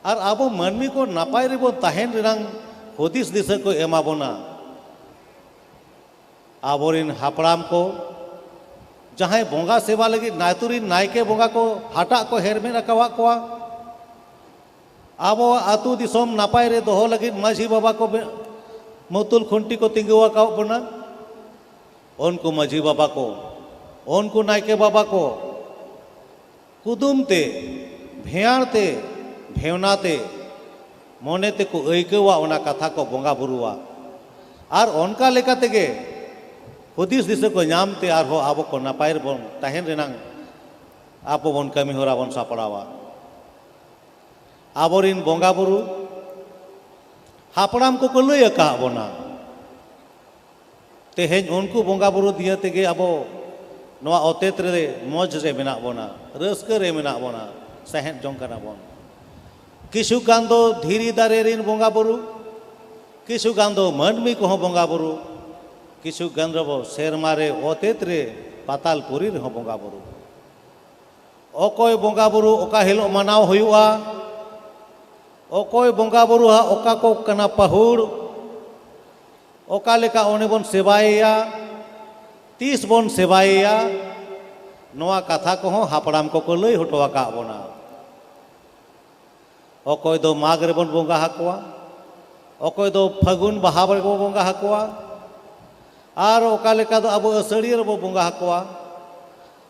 ᱟᱨ ᱟᱵᱚ ᱢᱟᱹᱱᱢᱤ ᱠᱚ ᱱᱟᱯᱟᱭ ᱨᱮᱵᱚᱱ ᱛᱟᱦᱮᱱ ᱨᱮᱱᱟᱝ ᱦᱩᱫᱤᱥ ᱫᱤᱥᱟᱹ ᱠᱚ ᱮᱢᱟ ᱵᱚᱱᱟ᱾ ᱟᱵᱚᱨᱮᱱ ᱦᱟᱯᱲᱟᱢ ᱠᱚ ᱡᱟᱦᱟᱸᱭ ᱵᱚᱸᱜᱟ ᱥᱮᱵᱟ ᱞᱟᱹᱜᱤᱫ ᱟᱹᱛᱩ ᱨᱤᱱ ᱱᱟᱭᱠᱮ ᱵᱚᱸᱜᱟ ᱠᱚ ᱦᱟᱴᱟᱜ ᱠᱚ ᱦᱮᱨᱢᱮᱫ ᱟᱠᱟᱣᱟᱫ ᱠᱚᱣᱟ, ᱟᱵᱚᱣᱟᱜ ᱟᱹᱛᱩ ᱫᱤᱥᱚᱢ ᱱᱟᱯᱟᱭ ᱨᱮ ᱫᱚᱦᱚ ᱞᱟᱹᱜᱤᱫ ᱢᱟᱹᱡᱷᱤ ᱵᱟᱵᱟ ᱠᱚ ᱵᱮ-, ᱢᱩᱛᱩᱞ ᱠᱷᱩᱱᱴᱤ ᱠᱚ ᱛᱤᱸᱜᱩ ᱟᱠᱟᱫ ᱵᱚᱱᱟ, ᱩᱱᱠᱩ ᱢᱟᱹᱡᱷᱤ ᱵᱟᱵᱟ ᱠᱚ, ᱩᱱᱠᱩ ᱱᱟᱭᱠᱮ ᱵᱟᱵᱟ ᱠᱚ ᱠᱩᱫᱩᱢ ᱛᱮ, ᱵᱷᱮᱭᱟᱬ ᱛᱮ, ᱵᱷᱮᱣᱱᱟ ᱛᱮ ᱢᱚᱱᱮ ᱛᱮᱠᱚ ᱟᱹᱭᱠᱟᱹᱣᱟ, ᱚᱱᱟ ᱠᱟᱛᱷᱟ ᱠᱚ ᱵᱚᱸᱜᱟ ᱵᱩᱨᱩᱣᱟ᱾ ᱟᱨ ᱚᱱᱠᱟ ᱞᱮᱠᱟ ᱛᱮᱜᱮ ᱦᱩᱫᱤᱥ ᱫᱤᱥᱟᱹ ᱠᱚ ᱧᱟᱢ ᱛᱮ ᱟᱨᱦᱚᱸ ᱟᱵᱚ ᱠᱚ ᱱᱟᱯᱟᱭ ᱨᱮᱵᱚᱱ ᱛᱟᱦᱮᱱ ᱨᱮᱱᱟᱝ ᱟᱵᱚ ᱵᱚᱱ ᱠᱟᱹᱢᱤ ᱦᱚᱨᱟ ᱵᱚᱱ ᱥᱟᱯᱲᱟᱣᱟ᱾ ᱟᱵᱚᱨᱤᱱ ᱵᱚᱸᱜᱟ ᱵᱩᱨᱩ ᱦᱟᱯᱲᱟᱢ ᱠᱚᱠᱚ ᱞᱟᱹᱭ ᱟᱠᱟᱫ ᱵᱚᱱᱟ᱾ ᱛᱮᱦᱮᱧ ᱩᱱᱠᱩ ᱵᱚᱸᱜᱟ ᱵᱩᱨᱩ ᱫᱤᱭᱟᱹ ᱛᱮᱜᱮ ᱟᱵᱚ ᱱᱚᱣᱟ ᱚᱛᱮᱛ ᱨᱮ ᱢᱚᱡᱽ ᱨᱮ ᱢᱮᱱᱟᱜ ᱵᱚᱱᱟ, ᱨᱟᱹᱥᱠᱟᱹ ᱨᱮ ᱢᱮᱱᱟᱜ ᱵᱚᱱᱟ, ᱥᱟᱦᱮᱫ ᱡᱚᱝ ᱠᱟᱱᱟ ᱵᱚᱱ᱾ ᱠᱤᱪᱷᱩ ᱜᱟᱱ ᱫᱚ ᱫᱷᱤᱨᱤ ᱫᱟᱨᱮ ᱨᱤᱱ ᱵᱚᱸᱜᱟ ᱵᱩᱨᱩ, ᱠᱤᱪᱷᱩ ᱜᱟᱱ ᱫᱚ ᱢᱟᱹᱱᱢᱤ ᱠᱚᱦᱚᱸ ᱵᱚᱸᱜᱟ ᱵᱩᱨᱩ, ᱠᱤᱪᱷᱩ ᱜᱟᱱ ᱨᱮᱵᱚ ᱥᱮᱨᱢᱟ ᱨᱮ ᱚᱛᱮᱛ ᱨᱮ ᱯᱟᱛᱟᱞ ᱯᱩᱨᱤ ᱨᱮᱦᱚᱸ ᱵᱚᱸᱜᱟ ᱵᱩᱨᱩ᱾ ᱚᱠᱚᱭ ᱵᱚᱸᱜᱟ ᱵᱩᱨᱩ ᱚᱠᱟ ᱦᱤᱞᱳᱜ ᱢᱟᱱᱟᱣ ᱦᱩᱭᱩᱜᱼᱟ, ᱚᱠᱚᱭ ᱵᱚᱸᱜᱟ ᱵᱩᱨᱩ ᱦᱟᱸᱜ ᱚᱠᱟ ᱠᱚ ᱠᱟᱱᱟ ᱯᱟᱹᱦᱩᱲ, ᱚᱠᱟ ᱞᱮᱠᱟ ᱩᱱᱤ ᱵᱚᱱ ᱥᱮᱵᱟᱭᱮᱭᱟ, ᱛᱤᱥ ᱵᱚᱱ ᱥᱮᱵᱟᱭᱮᱭᱟ, ᱱᱚᱣᱟ ᱠᱟᱛᱷᱟ ᱠᱚᱦᱚᱸ ᱦᱟᱯᱲᱟᱢ ᱠᱚᱠᱚ ᱞᱟᱹᱭ ᱦᱚᱴᱚ ᱟᱠᱟᱫ ᱵᱚᱱᱟ᱾ ᱚᱠᱚᱭ ᱫᱚ ᱢᱟᱜᱽ ᱨᱮᱵᱚᱱ ᱵᱚᱸᱜᱟ ᱟᱠᱚᱣᱟ, ᱚᱠᱚᱭ ᱫᱚ ᱯᱷᱟᱹᱜᱩᱱ ᱵᱟᱦᱟ ᱨᱮᱵᱚᱱ ᱵᱚᱸᱜᱟ ᱟᱠᱚᱣᱟ, ᱟᱨ ᱚᱠᱟ ᱞᱮᱠᱟ ᱫᱚ ᱟᱵᱚ ᱟᱹᱥᱟᱹᱲᱤᱭᱟᱹ ᱨᱮᱵᱚ ᱵᱚᱸᱜᱟ ᱟᱠᱚᱣᱟ,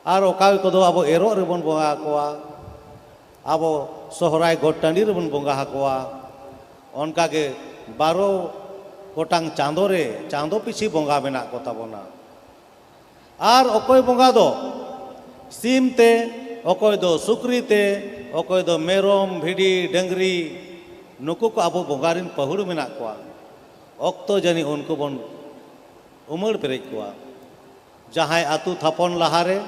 ᱟᱨ ᱚᱠᱟ ᱠᱚᱫᱚ ᱟᱵᱚ ᱮᱨᱚᱜ ᱨᱮᱵᱚᱱ ᱵᱚᱸᱜᱟ ᱟᱠᱚᱣᱟ, ᱟᱵᱚ ᱥᱚᱦᱨᱟᱭ ᱜᱚᱴ ᱴᱟᱺᱰᱤ ᱨᱮᱵᱚᱱ ᱵᱚᱸᱜᱟ ᱟᱠᱚᱣᱟ᱾ ᱚᱱᱠᱟᱜᱮ ᱵᱟᱨᱚ ᱜᱚᱴᱟᱝ ᱪᱟᱸᱫᱳ ᱨᱮ ᱪᱟᱸᱫᱳ ᱯᱤᱪᱷᱤ ᱵᱚᱸᱜᱟ ᱢᱮᱱᱟᱜ ᱠᱚ ᱛᱟᱵᱚᱱᱟ᱾ ᱟᱨ ᱚᱠᱚᱭ ᱵᱚᱸᱜᱟ ᱫᱚ ᱥᱤᱢ ᱛᱮ, ᱚᱠᱚᱭ ᱫᱚ ᱥᱩᱠᱨᱤ ᱛᱮ, ᱚᱠᱚᱭ ᱫᱚ ᱢᱮᱨᱚᱢ, ᱵᱷᱤᱰᱤ, ᱰᱟᱹᱝᱨᱤ, ᱱᱩᱠᱩ ᱠᱚ ᱟᱵᱚ ᱵᱚᱸᱜᱟ ᱨᱤᱱ ᱯᱟᱹᱦᱩᱲ ᱢᱮᱱᱟᱜ ᱠᱚᱣᱟ᱾ ᱚᱠᱛᱚ ᱡᱟᱹᱱᱤᱡ ᱩᱱᱠᱩ ᱵᱚᱱ ᱩᱢᱟᱹᱲ ᱯᱮᱨᱮᱡ ᱠᱚᱣᱟ᱾ ᱡᱟᱦᱟᱸᱭ ᱟᱹᱛᱩ ᱛᱷᱟᱯᱚᱱ ᱞᱟᱦᱟᱨᱮ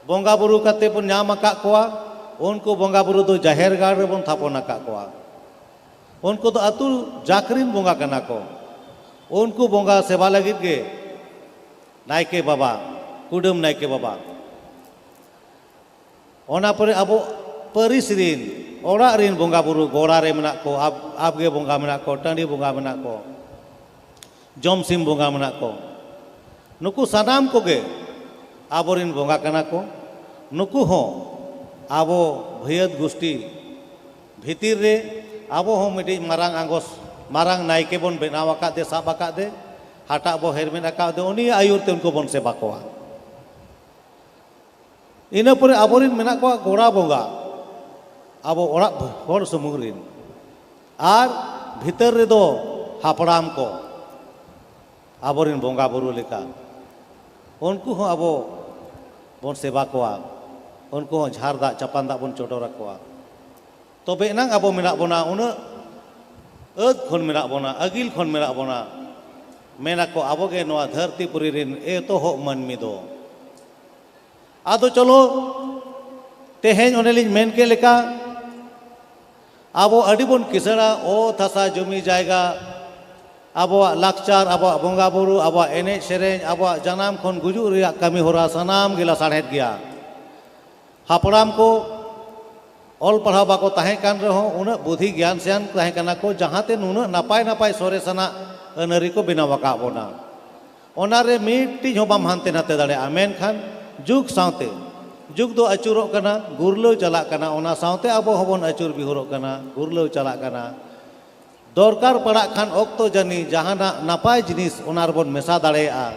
ᱵᱚᱸᱜᱟ ᱵᱩᱨᱩ ᱠᱟᱛᱮ ᱵᱚᱱ ᱧᱟᱢ ᱟᱠᱟᱫ ᱠᱚᱣᱟ, ᱩᱱᱠᱩ ᱵᱚᱸᱜᱟ ᱵᱩᱨᱩ ᱫᱚ ᱡᱟᱦᱮᱨ ᱜᱟᱲ ᱨᱮᱵᱚᱱ ᱛᱷᱟᱯᱚᱱ ᱟᱠᱟᱫ ᱠᱚᱣᱟ᱾ ᱩᱱᱠᱩ ᱫᱚ ᱟᱹᱛᱩ ᱡᱟᱠ ᱨᱤᱱ ᱵᱚᱸᱜᱟ ᱠᱟᱱᱟ ᱠᱚ᱾ ᱩᱱᱠᱩ ᱵᱚᱸᱜᱟ ᱥᱮᱵᱟ ᱞᱟᱹᱜᱤᱫ ᱜᱮ ᱱᱟᱭᱠᱮ ᱵᱟᱵᱟ, ᱠᱩᱰᱟᱹᱢ ᱱᱟᱭᱠᱮ ᱵᱟᱵᱟ, ᱚᱱᱟ ᱯᱚᱨᱮ ᱟᱵᱚ ᱯᱟᱹᱨᱤᱥ ᱨᱤᱱ, ᱚᱲᱟᱜ ᱨᱤᱱ ᱵᱚᱸᱜᱟ ᱵᱩᱨᱩ, ᱜᱚᱲᱟ ᱨᱮ ᱢᱮᱱᱟᱜ ᱠᱚ, ᱟᱵ-, ᱟᱵᱜᱮ ᱵᱚᱸᱜᱟ ᱢᱮᱱᱟᱜ ᱠᱚ, ᱴᱟᱺᱰᱤ ᱵᱚᱸᱜᱟ ᱢᱮᱱᱟᱜ ᱠᱚ, ᱡᱚᱢᱥᱤᱢ ᱵᱚᱸᱜᱟ ᱢᱮᱱᱟᱜ ᱠᱚ, ᱱᱩᱠᱩ ᱥᱟᱱᱟᱢ ᱠᱚᱜᱮ ᱟᱵᱚᱨᱤᱱ ᱵᱚᱸᱜᱟ ᱠᱟᱱᱟ ᱠᱚ᱾ ᱱᱩᱠᱩ ᱦᱚᱸ ᱟᱵᱚ ᱵᱷᱟᱹᱭᱟᱹᱛ ᱜᱩᱥᱴᱤ ᱵᱷᱤᱛᱤᱨ ᱨᱮ ᱟᱵᱚ ᱦᱚᱸ ᱢᱤᱫᱴᱤᱡ ᱢᱟᱨᱟᱝ ᱟᱸᱜᱚᱥ, ᱢᱟᱨᱟᱝ ᱱᱟᱭᱠᱮ ᱵᱚᱱ ᱵᱮᱱᱟᱣ ᱟᱠᱟᱫᱮ, ᱥᱟᱵ ᱟᱠᱟᱫᱮ, ᱦᱟᱴᱟᱜ ᱵᱚ ᱦᱮᱨᱢᱮᱫ ᱟᱠᱟᱫᱮ, ᱩᱱᱤᱭᱟᱜ ᱟᱹᱭᱩᱨ ᱛᱮ ᱩᱱᱠᱩ ᱵᱚᱱ ᱥᱮᱵᱟ ᱠᱚᱣᱟ᱾ ᱤᱱᱟᱹ ᱯᱚᱨᱮ ᱟᱵᱚᱨᱤᱱ ᱢᱮᱱᱟᱜ ᱠᱚᱣᱟ ᱜᱚᱲᱟ ᱵᱚᱸᱜᱟ, ᱟᱵᱚ ᱚᱲᱟᱜ ᱦᱚᱲ ᱥᱩᱢᱩᱝ ᱨᱤᱱ, ᱟᱨ ᱵᱷᱤᱛᱟᱹᱨ ᱨᱮᱫᱚ ᱦᱟᱯᱲᱟᱢ ᱠᱚ, ᱟᱵᱚᱨᱤᱱ ᱵᱚᱸᱜᱟ ᱵᱩᱨᱩ ᱞᱮᱠᱟ, ᱩᱱᱠᱩ ᱦᱚᱸ ᱟᱵᱚ ᱵᱚᱱ ᱥᱮᱵᱟ ᱠᱚᱣᱟ, ᱩᱱᱠᱩ ᱦᱚᱸ ᱡᱷᱟᱨ ᱫᱟᱜ ᱪᱟᱯᱟᱱ ᱫᱟᱜ ᱵᱚᱱ ᱪᱚᱰᱚᱨ ᱟᱠᱚᱣᱟ᱾ ᱛᱚᱵᱮ ᱮᱱᱟᱝ ᱟᱵᱚ ᱢᱮᱱᱟᱜ ᱵᱚᱱᱟ, ᱩᱱᱟᱹᱜ ᱟᱹᱫ ᱠᱷᱚᱱ ᱢᱮᱱᱟᱜ ᱵᱚᱱᱟ, ᱟᱹᱜᱤᱞ ᱠᱷᱚᱱ ᱢᱮᱱᱟᱜ ᱵᱚᱱᱟ᱾ ᱢᱮᱱᱟᱠᱚ ᱟᱵᱚᱜᱮ ᱱᱚᱣᱟ ᱫᱷᱟᱹᱨᱛᱤ ᱯᱩᱨᱤ ᱨᱤᱱ ᱮᱛᱚᱦᱚᱵ ᱢᱟᱹᱱᱢᱤ ᱫᱚ᱾ ᱟᱫᱚ ᱪᱚᱞᱚ, ᱛᱮᱦᱮᱧ ᱚᱱᱮᱞᱤᱧ ᱢᱮᱱ ᱠᱮᱫ ᱞᱮᱠᱟ, ᱟᱵᱚ ᱟᱹᱰᱤ ᱵᱚᱱ ᱠᱤᱥᱟᱹᱬᱟ, ᱚᱛ ᱦᱟᱥᱟ ᱡᱚᱢᱤ ᱡᱟᱭᱜᱟ, ᱟᱵᱚᱣᱟᱜ ᱞᱟᱠᱪᱟᱨ, ᱟᱵᱚᱣᱟᱜ ᱵᱚᱸᱜᱟ ᱵᱩᱨᱩ, ᱟᱵᱚᱣᱟᱜ ᱮᱱᱮᱡ ᱥᱮᱨᱮᱧ, ᱟᱵᱚᱣᱟᱜ ᱡᱟᱱᱟᱢ ᱠᱷᱚᱱ ᱜᱩᱡᱩᱜ ᱨᱮᱭᱟᱜ ᱠᱟᱹᱢᱤ ᱦᱚᱨᱟ ᱥᱟᱱᱟᱢ ᱜᱮ ᱞᱟᱥᱟᱲᱦᱮᱫ ᱜᱮᱭᱟ᱾ ᱦᱟᱯᱲᱟᱢ ᱠᱚ ᱚᱞ ᱯᱟᱲᱦᱟᱣ ᱵᱟᱠᱚ ᱛᱟᱦᱮᱸ ᱠᱟᱱ ᱨᱮᱦᱚᱸ ᱩᱱᱟᱹᱜ ᱵᱩᱫᱷᱤ ᱜᱮᱭᱟᱱ ᱥᱮᱭᱟᱱ ᱛᱟᱦᱮᱸ ᱠᱟᱱᱟ ᱠᱚ, ᱡᱟᱦᱟᱸᱛᱮ ᱱᱩᱱᱟᱹᱜ ᱱᱟᱯᱟᱭ ᱱᱟᱯᱟᱭ ᱥᱚᱨᱮᱥᱟᱱᱟᱜ ᱟᱹᱱᱟᱹᱨᱤ ᱠᱚ ᱵᱮᱱᱟᱣ ᱟᱠᱟᱫ ᱵᱚᱱᱟ᱾ ᱚᱱᱟᱨᱮ ᱢᱤᱫᱴᱤᱡ ᱦᱚᱸ ᱵᱟᱢ ᱦᱟᱱᱛᱮ ᱱᱟᱛᱮ ᱫᱟᱲᱮᱭᱟᱜᱼᱟ᱾ ᱢᱮᱱᱠᱷᱟᱱ ᱡᱩᱜᱽ ᱥᱟᱶᱛᱮ, ᱡᱩᱜᱽ ᱫᱚ ᱟᱹᱪᱩᱨᱚᱜ ᱠᱟᱱᱟ, ᱜᱩᱨᱞᱟᱹᱣ ᱪᱟᱞᱟᱜ ᱠᱟᱱᱟ, ᱚᱱᱟ ᱥᱟᱶᱛᱮ ᱟᱵᱚ ᱦᱚᱸᱵᱚᱱ ᱟᱹᱪᱩᱨ ᱵᱤᱦᱩᱨᱚᱜ ᱠᱟᱱᱟ, ᱜᱩᱨᱞᱟᱹᱣ ᱪᱟᱞᱟᱜ ᱠᱟᱱᱟ᱾ ᱫᱚᱨᱠᱟᱨ ᱯᱟᱲᱟᱜ ᱠᱷᱟᱱ ᱚᱠᱛᱚ ᱡᱟᱹᱱᱤ ᱡᱟᱦᱟᱱᱟᱜ ᱱᱟᱯᱟᱭ ᱡᱤᱱᱤᱥ ᱚᱱᱟ ᱨᱮᱵᱚᱱ ᱢᱮᱥᱟ ᱫᱟᱲᱮᱭᱟᱜᱼᱟ,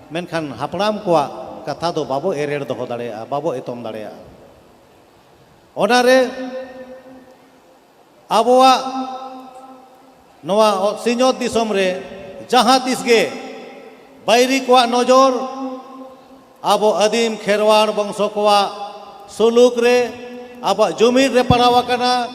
ᱢᱮᱱᱠᱷᱟᱱ ᱦᱟᱯᱲᱟᱢ ᱠᱚᱣᱟᱜ ᱠᱟᱛᱷᱟ ᱫᱚ ᱵᱟᱵᱚ ᱮᱨᱮᱲ ᱫᱚᱦᱚ ᱫᱟᱲᱮᱭᱟᱜᱼᱟ, ᱵᱟᱵᱚ ᱮᱛᱚᱢ ᱫᱟᱲᱮᱭᱟᱜᱼᱟ᱾ ᱚᱱᱟᱨᱮ ᱟᱵᱚᱣᱟᱜ ᱱᱚᱣᱟ ᱥᱤᱧᱚᱛ ᱫᱤᱥᱚᱢ ᱨᱮ ᱡᱟᱦᱟᱸ ᱛᱤᱥ ᱜᱮ ᱵᱟᱹᱭᱨᱤ ᱠᱚᱣᱟᱜ ᱱᱚᱡᱚᱨ ᱟᱵᱚ ᱟᱹᱫᱤᱢ ᱠᱷᱮᱨᱣᱟᱲ ᱵᱚᱝᱥᱚ ᱠᱚᱣᱟᱜ ᱥᱩᱞᱩᱠ ᱨᱮ, ᱟᱵᱚᱣᱟᱜ ᱡᱩᱢᱤᱫ ᱨᱮ ᱯᱟᱲᱟᱣ ᱟᱠᱟᱱᱟ᱾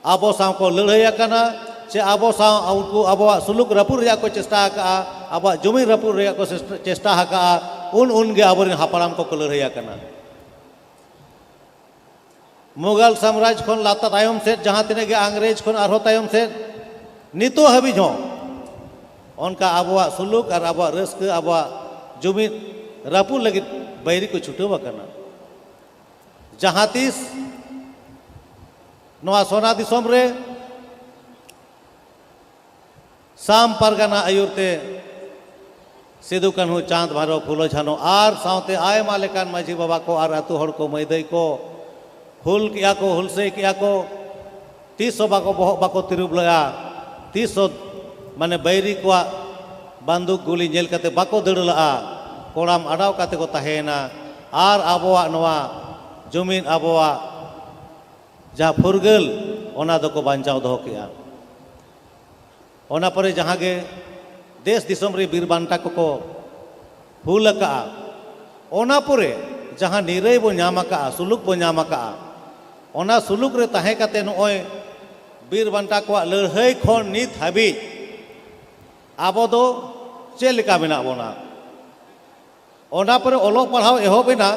ᱟᱵᱚ ᱥᱟᱶ ᱠᱚ ᱞᱟᱹᱲᱦᱟᱹᱭ ᱟᱠᱟᱱᱟ, ᱥᱮ ᱟᱵᱚ ᱥᱟᱶ ᱩᱱᱠᱩ ᱟᱵᱚᱣᱟᱜ ᱥᱩᱞᱩᱠ ᱨᱟᱹᱯᱩᱫ ᱨᱮᱭᱟᱜ ᱠᱚ ᱪᱮᱥᱴᱟ ᱟᱠᱟᱫᱼᱟ, ᱟᱵᱚᱣᱟᱜ ᱡᱩᱢᱤᱫ ᱨᱟᱹᱯᱩᱫ ᱨᱮᱭᱟᱜ ᱠᱚ ᱪᱮᱥᱴᱟ, ᱪᱮᱥᱴᱟ ᱟᱠᱟᱫᱼᱟ, ᱩᱱ ᱩᱱ ᱜᱮ ᱟᱵᱚᱨᱮᱱ ᱦᱟᱯᱲᱟᱢ ᱠᱚᱠᱚ ᱞᱟᱹᱲᱦᱟᱹᱭ ᱟᱠᱟᱱᱟ᱾ ᱢᱩᱜᱟᱞ ᱥᱟᱢᱨᱟᱡᱽ ᱠᱷᱚᱱ ᱞᱟᱛᱟᱨ ᱛᱟᱭᱚᱢ ᱥᱮᱫ, ᱡᱟᱦᱟᱸ ᱛᱤᱱᱟᱹᱜ ᱜᱮ ᱤᱝᱨᱮᱡᱽ ᱠᱷᱚᱱ ᱟᱨᱦᱚᱸ ᱛᱟᱭᱚᱢ ᱥᱮᱫ, ᱱᱤᱛᱚᱜ ᱦᱟᱹᱵᱤᱡ ᱦᱚᱸ ᱚᱱᱠᱟ ᱟᱵᱚᱣᱟᱜ ᱥᱩᱞᱩᱠ ᱟᱨ ᱟᱵᱚᱣᱟᱜ ᱨᱟᱹᱥᱠᱟᱹ, ᱟᱵᱚᱣᱟᱜ ᱡᱩᱢᱤᱫ ᱨᱟᱹᱯᱩᱫ ᱞᱟᱹᱜᱤᱫ ᱵᱟᱹᱭᱨᱤ ᱠᱚ ᱪᱷᱩᱴᱟᱹᱣ ᱟᱠᱟᱱᱟ᱾ ᱡᱟᱦᱟᱸ ᱛᱤᱥ ᱱᱚᱣᱟ ᱥᱚᱱᱟ ᱫᱤᱥᱚᱢ ᱨᱮ ᱥᱟᱢ ᱯᱟᱨᱜᱟᱱᱟ ᱟᱹᱭᱩᱨ ᱛᱮ ᱥᱤᱫᱩ ᱠᱟᱹᱱᱦᱩ, ᱪᱟᱸᱫᱽ ᱵᱷᱟᱭᱨᱚ, ᱯᱷᱩᱞᱳ ᱡᱷᱟᱱᱚ ᱟᱨ ᱥᱟᱶᱛᱮ ᱟᱭᱢᱟ ᱞᱮᱠᱟᱱ ᱢᱟᱹᱡᱷᱤ ᱵᱟᱵᱟ ᱠᱚ ᱟᱨ ᱟᱹᱛᱩ ᱦᱚᱲ ᱠᱚ, ᱢᱟᱹᱭ ᱫᱟᱹᱭ ᱠᱚ ᱦᱩᱞ ᱠᱮᱜᱼᱟ ᱠᱚ, ᱦᱩᱞᱥᱟᱹᱭ ᱠᱮᱜᱼᱟ ᱠᱚ᱾ ᱛᱤᱥ ᱦᱚᱸ ᱵᱟᱠᱚ, ᱵᱚᱦᱚᱜ ᱵᱟᱠᱚ ᱛᱤᱨᱩᱵ ᱞᱮᱜᱼᱟ᱾ ᱛᱤᱥ ᱦᱚᱸ ᱢᱟᱱᱮ ᱵᱟᱹᱭᱨᱤ ᱠᱚᱣᱟᱜ ᱵᱟᱱᱫᱩᱠ ᱜᱩᱞᱤ ᱧᱮᱞ ᱠᱟᱛᱮ ᱵᱟᱠᱚ ᱫᱟᱹᱲ ᱞᱟᱜᱼᱟ᱾ ᱠᱚᱲᱟᱢ ᱟᱰᱟᱣ ᱠᱟᱛᱮ ᱠᱚ ᱛᱟᱦᱮᱸᱭᱮᱱᱟ ᱟᱨ ᱟᱵᱚᱣᱟᱜ ᱱᱚᱣᱟ ᱡᱩᱢᱤᱫ, ᱟᱵᱚᱣᱟᱜ ᱡᱟᱦᱟᱸ ᱯᱷᱩᱨᱜᱟᱹᱞ, ᱚᱱᱟ ᱫᱚᱠᱚ ᱵᱟᱧᱪᱟᱣ ᱫᱚᱦᱚ ᱠᱮᱜᱼᱟ᱾ ᱚᱱᱟ ᱯᱚᱨᱮ ᱡᱟᱦᱟᱸ ᱜᱮ ᱫᱮᱥ ᱫᱤᱥᱚᱢ ᱨᱮ ᱵᱤᱨ ᱵᱟᱱᱴᱟ ᱠᱚᱠᱚ ᱦᱩᱞ ᱟᱠᱟᱜᱼᱟ, ᱚᱱᱟ ᱯᱚᱨᱮ ᱡᱟᱦᱟᱸ ᱱᱤᱨᱟᱹᱭ ᱵᱚ ᱧᱟᱢ ᱟᱠᱟᱜᱼᱟ, ᱥᱩᱞᱩᱠ ᱵᱚ ᱧᱟᱢ ᱟᱠᱟᱜᱼᱟ, ᱚᱱᱟ ᱥᱩᱞᱩᱠ ᱨᱮ ᱛᱟᱦᱮᱸ ᱠᱟᱛᱮ ᱱᱚᱜᱼᱚᱭ ᱵᱤᱨ ᱵᱟᱱᱴᱟ ᱠᱚᱣᱟᱜ ᱞᱟᱹᱲᱦᱟᱹᱭ ᱠᱷᱚᱱ ᱱᱤᱛ ᱦᱟᱹᱵᱤᱡ ᱟᱵᱚ ᱫᱚ ᱪᱮᱫ ᱞᱮᱠᱟ ᱢᱮᱱᱟᱜ ᱵᱚᱱᱟ? ᱚᱱᱟ ᱯᱚᱨᱮ ᱚᱞᱚᱜ ᱯᱟᱲᱦᱟᱣ ᱮᱦᱚᱵ ᱮᱱᱟ᱾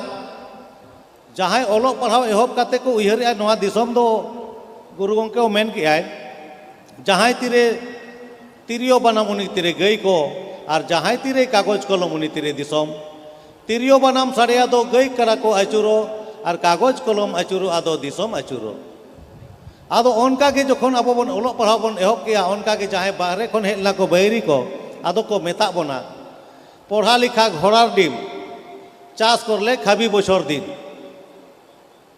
ᱡᱟᱦᱟᱸᱭ ᱚᱞᱚᱜ ᱯᱟᱲᱦᱟᱣ ᱮᱦᱚᱵ ᱠᱟᱛᱮ ᱠᱚ ᱩᱭᱦᱟᱹᱨᱮᱜᱼᱟ, ᱱᱚᱣᱟ ᱫᱤᱥᱚᱢ ᱫᱚ ᱜᱩᱨᱩ ᱜᱚᱢᱠᱮ ᱦᱚᱸ ᱢᱮᱱ ᱠᱮᱜᱼᱟᱭ, ᱡᱟᱦᱟᱸᱭ ᱛᱤᱨᱮ ᱛᱤᱨᱭᱳ ᱵᱟᱱᱟᱢ ᱩᱱᱤ ᱛᱤᱨᱮ ᱜᱟᱹᱭ ᱠᱚ, ᱟᱨ ᱡᱟᱦᱟᱸᱭ ᱛᱤᱨᱮ ᱠᱟᱜᱚᱡᱽ ᱠᱚᱞᱚᱢ ᱩᱱᱤ ᱛᱤᱨᱮ ᱫᱤᱥᱚᱢ᱾ ᱛᱤᱨᱭᱳ ᱵᱟᱱᱟᱢ ᱥᱟᱰᱮᱭᱟ ᱫᱚ ᱜᱟᱹᱭ ᱠᱟᱰᱟ ᱠᱚ ᱟᱹᱪᱩᱨᱚᱜ, ᱟᱨ ᱠᱟᱜᱚᱡᱽ ᱠᱚᱞᱚᱢ ᱟᱹᱪᱩᱨᱚᱜ ᱟᱫᱚ ᱫᱤᱥᱚᱢ ᱟᱹᱪᱩᱨᱚᱜ᱾ ᱟᱫᱚ ᱚᱱᱠᱟ ᱜᱮ ᱡᱚᱠᱷᱚᱱ ᱟᱵᱚ ᱵᱚᱱ ᱚᱞᱚᱜ ᱯᱟᱲᱦᱟᱣ ᱵᱚᱱ ᱮᱦᱚᱵ ᱠᱮᱜᱼᱟ, ᱚᱱᱠᱟ ᱜᱮ ᱡᱟᱦᱟᱸᱭ ᱵᱟᱦᱨᱮ ᱠᱷᱚᱱ ᱦᱮᱡ ᱞᱮᱱᱟ ᱠᱚ ᱵᱟᱹᱭᱨᱤ ᱠᱚ, ᱟᱫᱚ ᱠᱚ ᱢᱮᱛᱟᱜ ᱵᱚᱱᱟ, "ᱯᱚᱲᱦᱟ ᱞᱤᱠᱷᱟ ᱜᱷᱚᱲᱟᱨ ᱰᱤᱢ, ᱪᱟᱥ ᱠᱚᱨᱞᱮ ᱠᱷᱟᱵᱤ ᱵᱚᱪᱷᱚᱨ ᱫᱤᱱ᱾"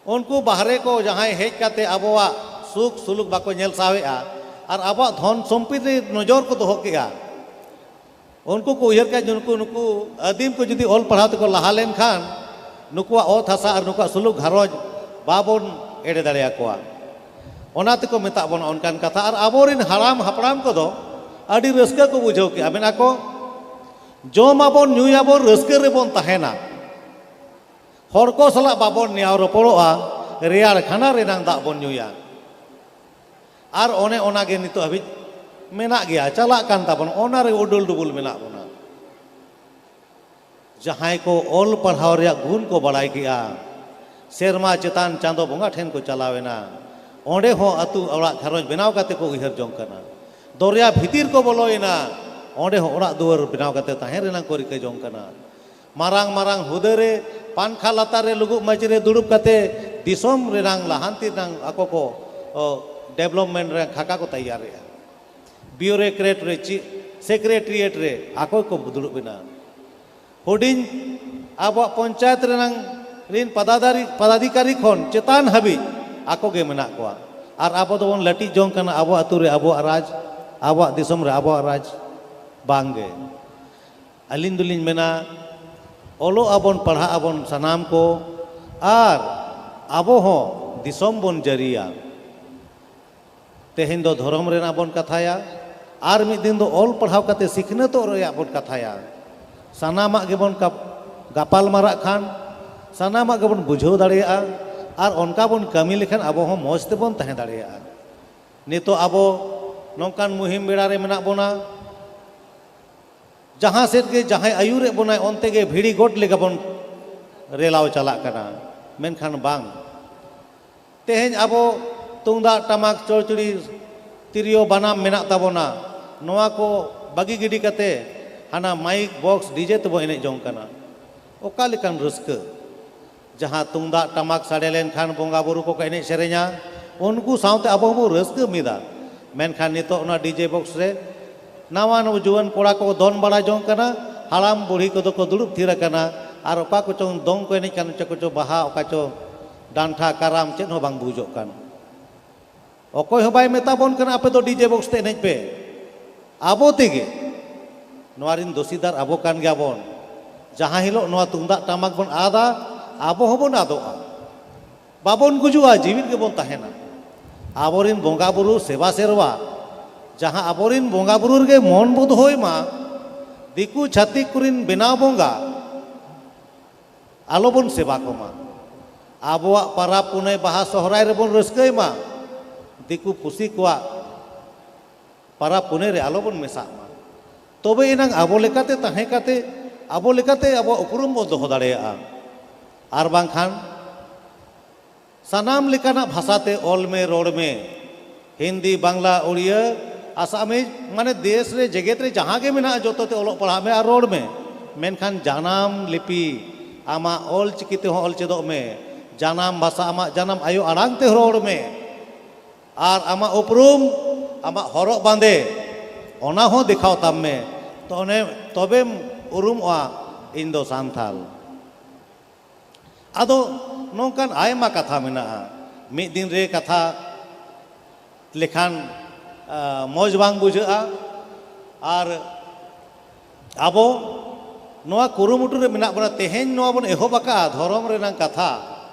ᱩᱱᱠᱩ ᱵᱟᱦᱨᱮ ᱠᱚ ᱡᱟᱦᱟᱸᱭ ᱦᱮᱡ ᱠᱟᱛᱮ ᱟᱵᱚᱣᱟᱜ ᱥᱩᱠ ᱥᱩᱞᱩᱠ ᱵᱟᱠᱚ ᱧᱮᱞ ᱥᱟᱦᱟᱣᱮᱜᱼᱟ ᱟᱨ ᱟᱵᱚᱣᱟᱜ ᱫᱷᱚᱱ ᱥᱚᱢᱯᱚᱛᱤ ᱨᱮ ᱱᱚᱡᱚᱨ ᱠᱚ ᱫᱚᱦᱚ ᱠᱮᱜᱼᱟ, ᱩᱱᱠᱩ ᱠᱚ ᱩᱭᱦᱟᱹᱨ ᱠᱮᱜᱼᱟ ᱡᱮ ᱱᱩᱠᱩ, ᱱᱩᱠᱩ ᱟᱹᱫᱤᱢ ᱠᱚ ᱡᱩᱫᱤ ᱚᱞ ᱯᱟᱲᱦᱟᱣ ᱛᱮᱠᱚ ᱞᱟᱦᱟ ᱞᱮᱱᱠᱷᱟᱱ ᱱᱩᱠᱩᱣᱟᱜ ᱚᱛ ᱦᱟᱥᱟ ᱟᱨ ᱱᱩᱠᱩᱣᱟᱜ ᱥᱩᱞᱩᱠ ᱜᱷᱟᱨᱚᱸᱡᱽ ᱵᱟᱵᱚᱱ ᱮᱲᱮ ᱫᱟᱲᱮᱭᱟᱠᱚᱣᱟ᱾ ᱚᱱᱟ ᱛᱮᱠᱚ ᱢᱮᱛᱟᱜ ᱵᱚᱱᱟ ᱚᱱᱠᱟᱱ ᱠᱟᱛᱷᱟ᱾ ᱟᱨ ᱟᱵᱚᱨᱮᱱ ᱦᱟᱲᱟᱢ ᱦᱟᱯᱲᱟᱢ ᱠᱚᱫᱚ ᱟᱹᱰᱤ ᱨᱟᱹᱥᱠᱟᱹ ᱠᱚ ᱵᱩᱡᱷᱟᱹᱣ ᱠᱮᱜᱼᱟ, ᱢᱮᱱᱟ ᱠᱚ, "ᱡᱚᱢᱟᱵᱚᱱ, ᱧᱩᱭᱟᱵᱚᱱ, ᱨᱟᱹᱥᱠᱟᱹ ᱨᱮᱵᱚᱱ ᱛᱟᱦᱮᱱᱟ, ᱦᱚᱲ ᱠᱚ ᱥᱟᱞᱟᱜ ᱵᱟᱵᱚᱱ ᱱᱮᱭᱟᱣ ᱨᱚᱯᱚᱲᱚᱜᱼᱟ, ᱨᱮᱭᱟᱲ ᱠᱷᱟᱱᱟ ᱨᱮᱱᱟᱝ ᱫᱟᱜ ᱵᱚᱱ ᱧᱩᱭᱟ᱾" ᱟᱨ ᱚᱱᱮ ᱚᱱᱟ ᱜᱮ ᱱᱤᱛᱚᱜ ᱦᱟᱹᱵᱤᱡ ᱢᱮᱱᱟᱜ ᱜᱮᱭᱟ, ᱪᱟᱞᱟᱜ ᱠᱟᱱ ᱛᱟᱵᱚᱱᱟ, ᱚᱱᱟ ᱨᱮ ᱩᱰᱩᱞ ᱰᱩᱵᱩᱞ ᱢᱮᱱᱟᱜ ᱵᱚᱱᱟ᱾ ᱡᱟᱦᱟᱸᱭ ᱠᱚ ᱚᱞ ᱯᱟᱲᱦᱟᱣ ᱨᱮᱭᱟᱜ ᱜᱩᱱ ᱠᱚ ᱵᱟᱲᱟᱭ ᱠᱮᱜᱼᱟ, ᱥᱮᱨᱢᱟ ᱪᱮᱛᱟᱱ ᱪᱟᱸᱫᱚ ᱵᱚᱸᱜᱟ ᱴᱷᱮᱱ ᱠᱚ ᱪᱟᱞᱟᱣ ᱮᱱᱟ, ᱚᱸᱰᱮ ᱦᱚᱸ ᱟᱹᱛᱩ ᱚᱲᱟᱜ ᱜᱷᱟᱨᱚᱸᱡᱽ ᱵᱮᱱᱟᱣ ᱠᱟᱛᱮ ᱠᱚ ᱩᱭᱦᱟᱹᱨ ᱡᱚᱝ ᱠᱟᱱᱟ᱾ ᱫᱚᱨᱭᱟ ᱵᱷᱤᱛᱤᱨ ᱠᱚ ᱵᱚᱞᱚᱭᱮᱱᱟ, ᱚᱸᱰᱮ ᱦᱚᱸ ᱚᱲᱟᱜ ᱫᱩᱣᱟᱹᱨ ᱵᱮᱱᱟᱣ ᱠᱟᱛᱮ ᱛᱟᱦᱮᱸ ᱨᱮᱱᱟᱜ ᱠᱚ ᱨᱤᱠᱟᱹ ᱡᱚᱝ ᱠᱟᱱᱟ᱾ ᱢᱟᱨᱟᱝ ᱢᱟᱨᱟᱝ ᱦᱩᱫᱟᱹ ᱨᱮ, ᱯᱟᱝᱠᱷᱟ ᱞᱟᱛᱟᱨ ᱨᱮ, ᱞᱩᱜᱩᱵ ᱢᱟᱹᱪᱤ ᱨᱮ ᱫᱩᱲᱩᱵ ᱠᱟᱛᱮ ᱫᱤᱥᱚᱢ ᱨᱮᱱᱟᱝ ᱞᱟᱦᱟᱱᱛᱤ ᱨᱮᱱᱟᱝ ᱟᱠᱚ ᱠᱚ, ᱚ, ᱰᱮᱵᱷᱞᱚᱯᱢᱮᱱᱴ ᱨᱮ ᱠᱷᱟᱠᱟ ᱠᱚ ᱛᱮᱭᱟᱨᱮᱜᱼᱟ᱾ ᱵᱤᱭᱩᱨᱳᱠᱨᱮᱴ ᱨᱮ ᱪᱮᱫ ᱥᱮᱠᱨᱮᱴᱟᱨᱤᱭᱮᱴ ᱨᱮ ᱟᱠᱚ ᱠᱚ ᱫᱩᱲᱩᱵ ᱮᱱᱟ᱾ ᱦᱩᱰᱤᱧ ᱟᱵᱚᱣᱟᱜ ᱯᱚᱧᱪᱟᱭᱮᱛ ᱨᱮᱱᱟᱝ ᱨᱤᱱ ᱯᱟᱫᱟᱫᱟᱨᱤ-, ᱯᱟᱫᱟᱫᱷᱤᱠᱟᱨᱤ ᱠᱷᱚᱱ ᱪᱮᱛᱟᱱ ᱦᱟᱹᱵᱤᱡ ᱟᱠᱚ ᱜᱮ ᱢᱮᱱᱟᱜ ᱠᱚᱣᱟ᱾ ᱟᱨ ᱟᱵᱚ ᱫᱚᱵᱚᱱ ᱞᱟᱹᱴᱤᱡ ᱡᱚᱝ ᱠᱟᱱᱟ ᱟᱵᱚ ᱟᱹᱛᱩ ᱨᱮ ᱟᱵᱚᱣᱟᱜ ᱨᱟᱡᱽ, ᱟᱵᱚᱣᱟᱜ ᱫᱤᱥᱚᱢ ᱨᱮ ᱟᱵᱚᱣᱟᱜ ᱨᱟᱡᱽ᱾ ᱵᱟᱝ ᱜᱮ᱾ ᱟᱹᱞᱤᱧ ᱫᱚᱞᱤᱧ ᱢᱮᱱᱟ, ᱚᱞᱚᱜ ᱟᱵᱚᱱ, ᱯᱟᱲᱦᱟᱜ ᱟᱵᱚᱱ ᱥᱟᱱᱟᱢ ᱠᱚ, ᱟᱨ ᱟᱵᱚ ᱦᱚᱸ ᱫᱤᱥᱚᱢ ᱵᱚᱱ ᱡᱟᱹᱨᱤᱭᱟ᱾ ᱛᱮᱦᱮᱧ ᱫᱚ ᱫᱷᱚᱨᱚᱢ ᱨᱮᱱᱟᱜ ᱵᱚᱱ ᱠᱟᱛᱷᱟᱭᱟ, ᱟᱨ ᱢᱤᱫ ᱫᱤᱱ ᱫᱚ ᱚᱞ ᱯᱟᱲᱦᱟᱣ ᱠᱟᱛᱮ ᱥᱤᱠᱷᱱᱟᱹᱛᱚᱜ ᱨᱮᱭᱟᱜ ᱵᱚᱱ ᱠᱟᱛᱷᱟᱭᱟ᱾ ᱥᱟᱱᱟᱢᱟᱜ ᱜᱮᱵᱚᱱ ᱜᱟᱯ-, ᱜᱟᱯᱟᱞ ᱢᱟᱨᱟᱜ ᱠᱷᱟᱱ, ᱥᱟᱱᱟᱢᱟᱜ ᱜᱮᱵᱚᱱ ᱵᱩᱡᱷᱟᱹᱣ ᱫᱟᱲᱮᱭᱟᱜᱼᱟ, ᱟᱨ ᱚᱱᱠᱟ ᱵᱚᱱ ᱠᱟᱹᱢᱤ ᱞᱮᱠᱷᱟᱱ ᱟᱵᱚ ᱦᱚᱸ ᱢᱚᱡᱽ ᱛᱮᱵᱚᱱ ᱛᱟᱦᱮᱸ ᱫᱟᱲᱮᱭᱟᱜᱼᱟ᱾ ᱱᱤᱛᱚᱜ ᱟᱵᱚ ᱱᱚᱝᱠᱟᱱ ᱢᱩᱦᱤᱢ ᱵᱮᱲᱟ ᱨᱮ ᱢᱮᱱᱟᱜ ᱵᱚᱱᱟ, ᱡᱟᱦᱟᱸ ᱥᱮᱫ ᱜᱮ ᱡᱟᱦᱟᱸᱭ ᱟᱹᱭᱩᱨᱮᱫ ᱵᱚᱱᱟᱭ, ᱚᱱᱛᱮ ᱜᱮ ᱵᱷᱤᱲᱤ ᱜᱚᱴ ᱞᱮᱠᱟ ᱵᱚᱱ ᱨᱮᱞᱟᱣ ᱪᱟᱞᱟᱜ ᱠᱟᱱᱟ, ᱢᱮᱱᱠᱷᱟᱱ ᱵᱟᱝ᱾ ᱛᱮᱦᱮᱧ ᱟᱵᱚ ᱛᱩᱢᱫᱟᱜ, ᱴᱟᱢᱟᱠ, ᱪᱚᱲᱪᱩᱲᱤ, ᱛᱤᱨᱭᱳ, ᱵᱟᱱᱟᱢ ᱢᱮᱱᱟᱜ ᱛᱟᱵᱚᱱᱟ, ᱱᱚᱣᱟ ᱠᱚ ᱵᱟᱹᱜᱤ ᱜᱤᱰᱤ ᱠᱟᱛᱮ ᱦᱟᱱᱟ ᱢᱟᱭᱤᱠ, ᱵᱚᱠᱥ, ᱰᱤᱡᱮ ᱛᱮᱵᱚ ᱮᱱᱮᱡ ᱡᱚᱝ ᱠᱟᱱᱟ᱾ ᱚᱠᱟ ᱞᱮᱠᱟᱱ ᱨᱟᱹᱥᱠᱟᱹ? ᱡᱟᱦᱟᱸ ᱛᱩᱢᱫᱟᱜ ᱴᱟᱢᱟᱠ ᱥᱟᱰᱮ ᱞᱮᱱᱠᱷᱟᱱ ᱵᱚᱸᱜᱟ ᱵᱩᱨᱩ ᱠᱚᱠᱚ ᱮᱱᱮᱡ ᱥᱮᱨᱮᱧᱟ, ᱩᱱᱠᱩ ᱥᱟᱶᱛᱮ ᱟᱵᱚ ᱦᱚᱸᱵᱚ ᱨᱟᱹᱥᱠᱟᱹ ᱢᱤᱫᱟ᱾ ᱢᱮᱱᱠᱷᱟᱱ ᱱᱤᱛᱚᱜ ᱚᱱᱟ ᱰᱤᱡᱮ ᱵᱚᱠᱥ ᱨᱮ ᱱᱟᱣᱟ ᱱᱟᱣᱟ ᱡᱩᱣᱟᱹᱱ ᱠᱚᱲᱟ ᱠᱚ ᱫᱚᱱ ᱵᱟᱲᱟ ᱡᱚᱝ ᱠᱟᱱᱟ, ᱦᱟᱲᱟᱢ ᱵᱩᱲᱦᱤ ᱠᱚᱫᱚ ᱠᱚ ᱫᱩᱲᱩᱵ ᱛᱷᱤᱨ ᱟᱠᱟᱱᱟ, ᱟᱨ ᱚᱠᱟ ᱠᱚᱪᱚᱝ ᱫᱚᱝ ᱠᱚ ᱮᱱᱮᱡ ᱠᱟᱱ, ᱚᱠᱟ ᱠᱚᱪᱚ ᱵᱟᱦᱟ, ᱚᱠᱟ ᱪᱚ ᱰᱟᱱᱴᱷᱟ, ᱠᱟᱨᱟᱢ, ᱪᱮᱫ ᱦᱚᱸ ᱵᱟᱝ ᱵᱩᱡᱚᱜ ᱠᱟᱱ᱾ ᱚᱠᱚᱭ ᱦᱚᱸ ᱵᱟᱭ ᱢᱮᱛᱟ ᱵᱚᱱ ᱠᱟᱱᱟ, "ᱟᱯᱮ ᱫᱚ ᱰᱤᱡᱮ ᱵᱚᱠᱥ ᱛᱮ ᱮᱱᱮᱡ ᱯᱮ᱾" ᱟᱵᱚ ᱛᱮᱜᱮ ᱱᱚᱣᱟ ᱨᱤᱱ ᱫᱳᱥᱤᱫᱟᱨ ᱟᱵᱚ ᱠᱟᱱ ᱜᱮᱭᱟ ᱵᱚᱱ᱾ ᱡᱟᱦᱟᱸ ᱦᱤᱞᱳᱜ ᱱᱚᱣᱟ ᱛᱩᱢᱫᱟᱜ ᱴᱟᱢᱟᱠ ᱵᱚᱱ ᱟᱫᱟ, ᱟᱵᱚ ᱦᱚᱸᱵᱚᱱ ᱟᱫᱚᱜᱼᱟ᱾ ᱵᱟᱵᱚᱱ ᱜᱩᱡᱩᱜᱼᱟ, ᱡᱤᱣᱤᱫ ᱜᱮᱵᱚᱱ ᱛᱟᱦᱮᱱᱟ᱾ ᱟᱵᱚᱨᱤᱱ ᱵᱚᱸᱜᱟ ᱵᱩᱨᱩ ᱥᱮᱵᱟ ᱥᱮᱨᱣᱟ, ᱡᱟᱦᱟᱸ ᱟᱵᱚᱨᱤᱱ ᱵᱚᱸᱜᱟ ᱵᱩᱨᱩ ᱨᱮᱜᱮ ᱢᱚᱱ ᱵᱚ ᱫᱚᱦᱚᱭ ᱢᱟ, ᱫᱤᱠᱩ ᱪᱷᱟᱹᱛᱤᱠ ᱠᱚᱨᱤᱱ ᱵᱮᱱᱟᱣ ᱵᱚᱸᱜᱟ ᱟᱞᱚᱵᱚᱱ ᱥᱮᱵᱟ ᱠᱚᱢᱟ᱾ ᱟᱵᱚᱣᱟᱜ ᱯᱟᱨᱟᱵᱽ ᱯᱩᱱᱟᱹᱭ, ᱵᱟᱦᱟ ᱥᱚᱦᱨᱟᱭ ᱨᱮᱵᱚᱱ ᱨᱟᱹᱥᱠᱟᱹᱭ ᱢᱟ, ᱫᱤᱠᱩ ᱯᱩᱥᱤ ᱠᱚᱣᱟᱜ ᱯᱟᱨᱟᱵᱽ ᱯᱩᱱᱟᱹᱭ ᱨᱮ ᱟᱞᱚᱵᱚᱱ ᱢᱮᱥᱟᱜ ᱢᱟ᱾ ᱛᱚᱵᱮ ᱮᱱᱟᱝ ᱟᱵᱚ ᱞᱮᱠᱟᱛᱮ ᱛᱟᱦᱮᱸ ᱠᱟᱛᱮ, ᱟᱵᱚ ᱞᱮᱠᱟᱛᱮ ᱟᱵᱚᱣᱟᱜ ᱩᱯᱨᱩᱢ ᱵᱚᱱ ᱫᱚᱦᱚ ᱫᱟᱲᱮᱭᱟᱜᱼᱟ᱾ ᱟᱨ ᱵᱟᱝᱠᱷᱟᱱ ᱥᱟᱱᱟᱢ ᱞᱮᱠᱟᱱᱟᱜ ᱵᱷᱟᱥᱟᱛᱮ ᱚᱞ ᱢᱮ, ᱨᱚᱲ ᱢᱮ, ᱦᱤᱱᱫᱤ, ᱵᱟᱝᱞᱟ, ᱩᱲᱤᱭᱟᱹ, ᱟᱥᱟᱢᱤᱡ, ᱢᱟᱱᱮ ᱫᱮᱥ ᱨᱮ, ᱡᱮᱜᱮᱛ ᱨᱮ ᱡᱟᱦᱟᱸ ᱜᱮ ᱢᱮᱱᱟᱜᱼᱟ, ᱡᱚᱛᱚ ᱛᱮ ᱚᱞᱚᱜ ᱯᱟᱲᱦᱟᱜ ᱢᱮ ᱟᱨ ᱨᱚᱲ ᱢᱮ᱾ ᱢᱮᱱᱠᱷᱟᱱ ᱡᱟᱱᱟᱢ ᱞᱤᱯᱤ, ᱟᱢᱟᱜ ᱚᱞ ᱪᱤᱠᱤ ᱛᱮᱦᱚᱸ ᱚᱞ ᱪᱮᱫᱚᱜ ᱢᱮ᱾ ᱡᱟᱱᱟᱢ ᱵᱷᱟᱥᱟ, ᱟᱢᱟᱜ ᱡᱟᱱᱟᱢ ᱟᱭᱳ ᱟᱲᱟᱝ ᱛᱮ ᱨᱚᱲ ᱢᱮ᱾ ᱟᱨ ᱟᱢᱟᱜ ᱩᱯᱨᱩᱢ, ᱟᱢᱟᱜ ᱦᱚᱨᱚᱜ ᱵᱟᱸᱫᱮ, ᱚᱱᱟ ᱦᱚᱸ ᱫᱮᱠᱷᱟᱣ ᱛᱟᱢ ᱢᱮ᱾ ᱛᱚ ᱚᱱᱮ ᱛᱚᱵᱮᱢ ᱩᱨᱩᱢᱚᱜᱼᱟ ᱤᱧ ᱫᱚ ᱥᱟᱱᱛᱟᱞ᱾ ᱟᱫᱚ ᱱᱚᱝᱠᱟᱱ ᱟᱭᱢᱟ ᱠᱟᱛᱷᱟ ᱢᱮᱱᱟᱜᱼᱟ᱾ ᱢᱤᱫ ᱫᱤᱱ ᱨᱮ ᱠᱟᱛᱷᱟ ᱞᱮᱠᱷᱟᱱ ᱢᱚᱡᱽ ᱵᱟᱝ ᱵᱩᱡᱷᱟᱹᱜᱼᱟ᱾ ᱟᱨ ᱟᱵᱚ ᱱᱚᱣᱟ ᱠᱩᱨᱩᱢᱩᱴᱩ ᱨᱮ ᱢᱮᱱᱟᱜ ᱵᱚᱱᱟ᱾ ᱛᱮᱦᱮᱧ ᱱᱚᱣᱟ ᱵᱚᱱ ᱮᱦᱚᱵ ᱟᱠᱟᱫᱼᱟ ᱫᱷᱚᱨᱚᱢ ᱨᱮᱱᱟᱜ ᱠᱟᱛᱷᱟ᱾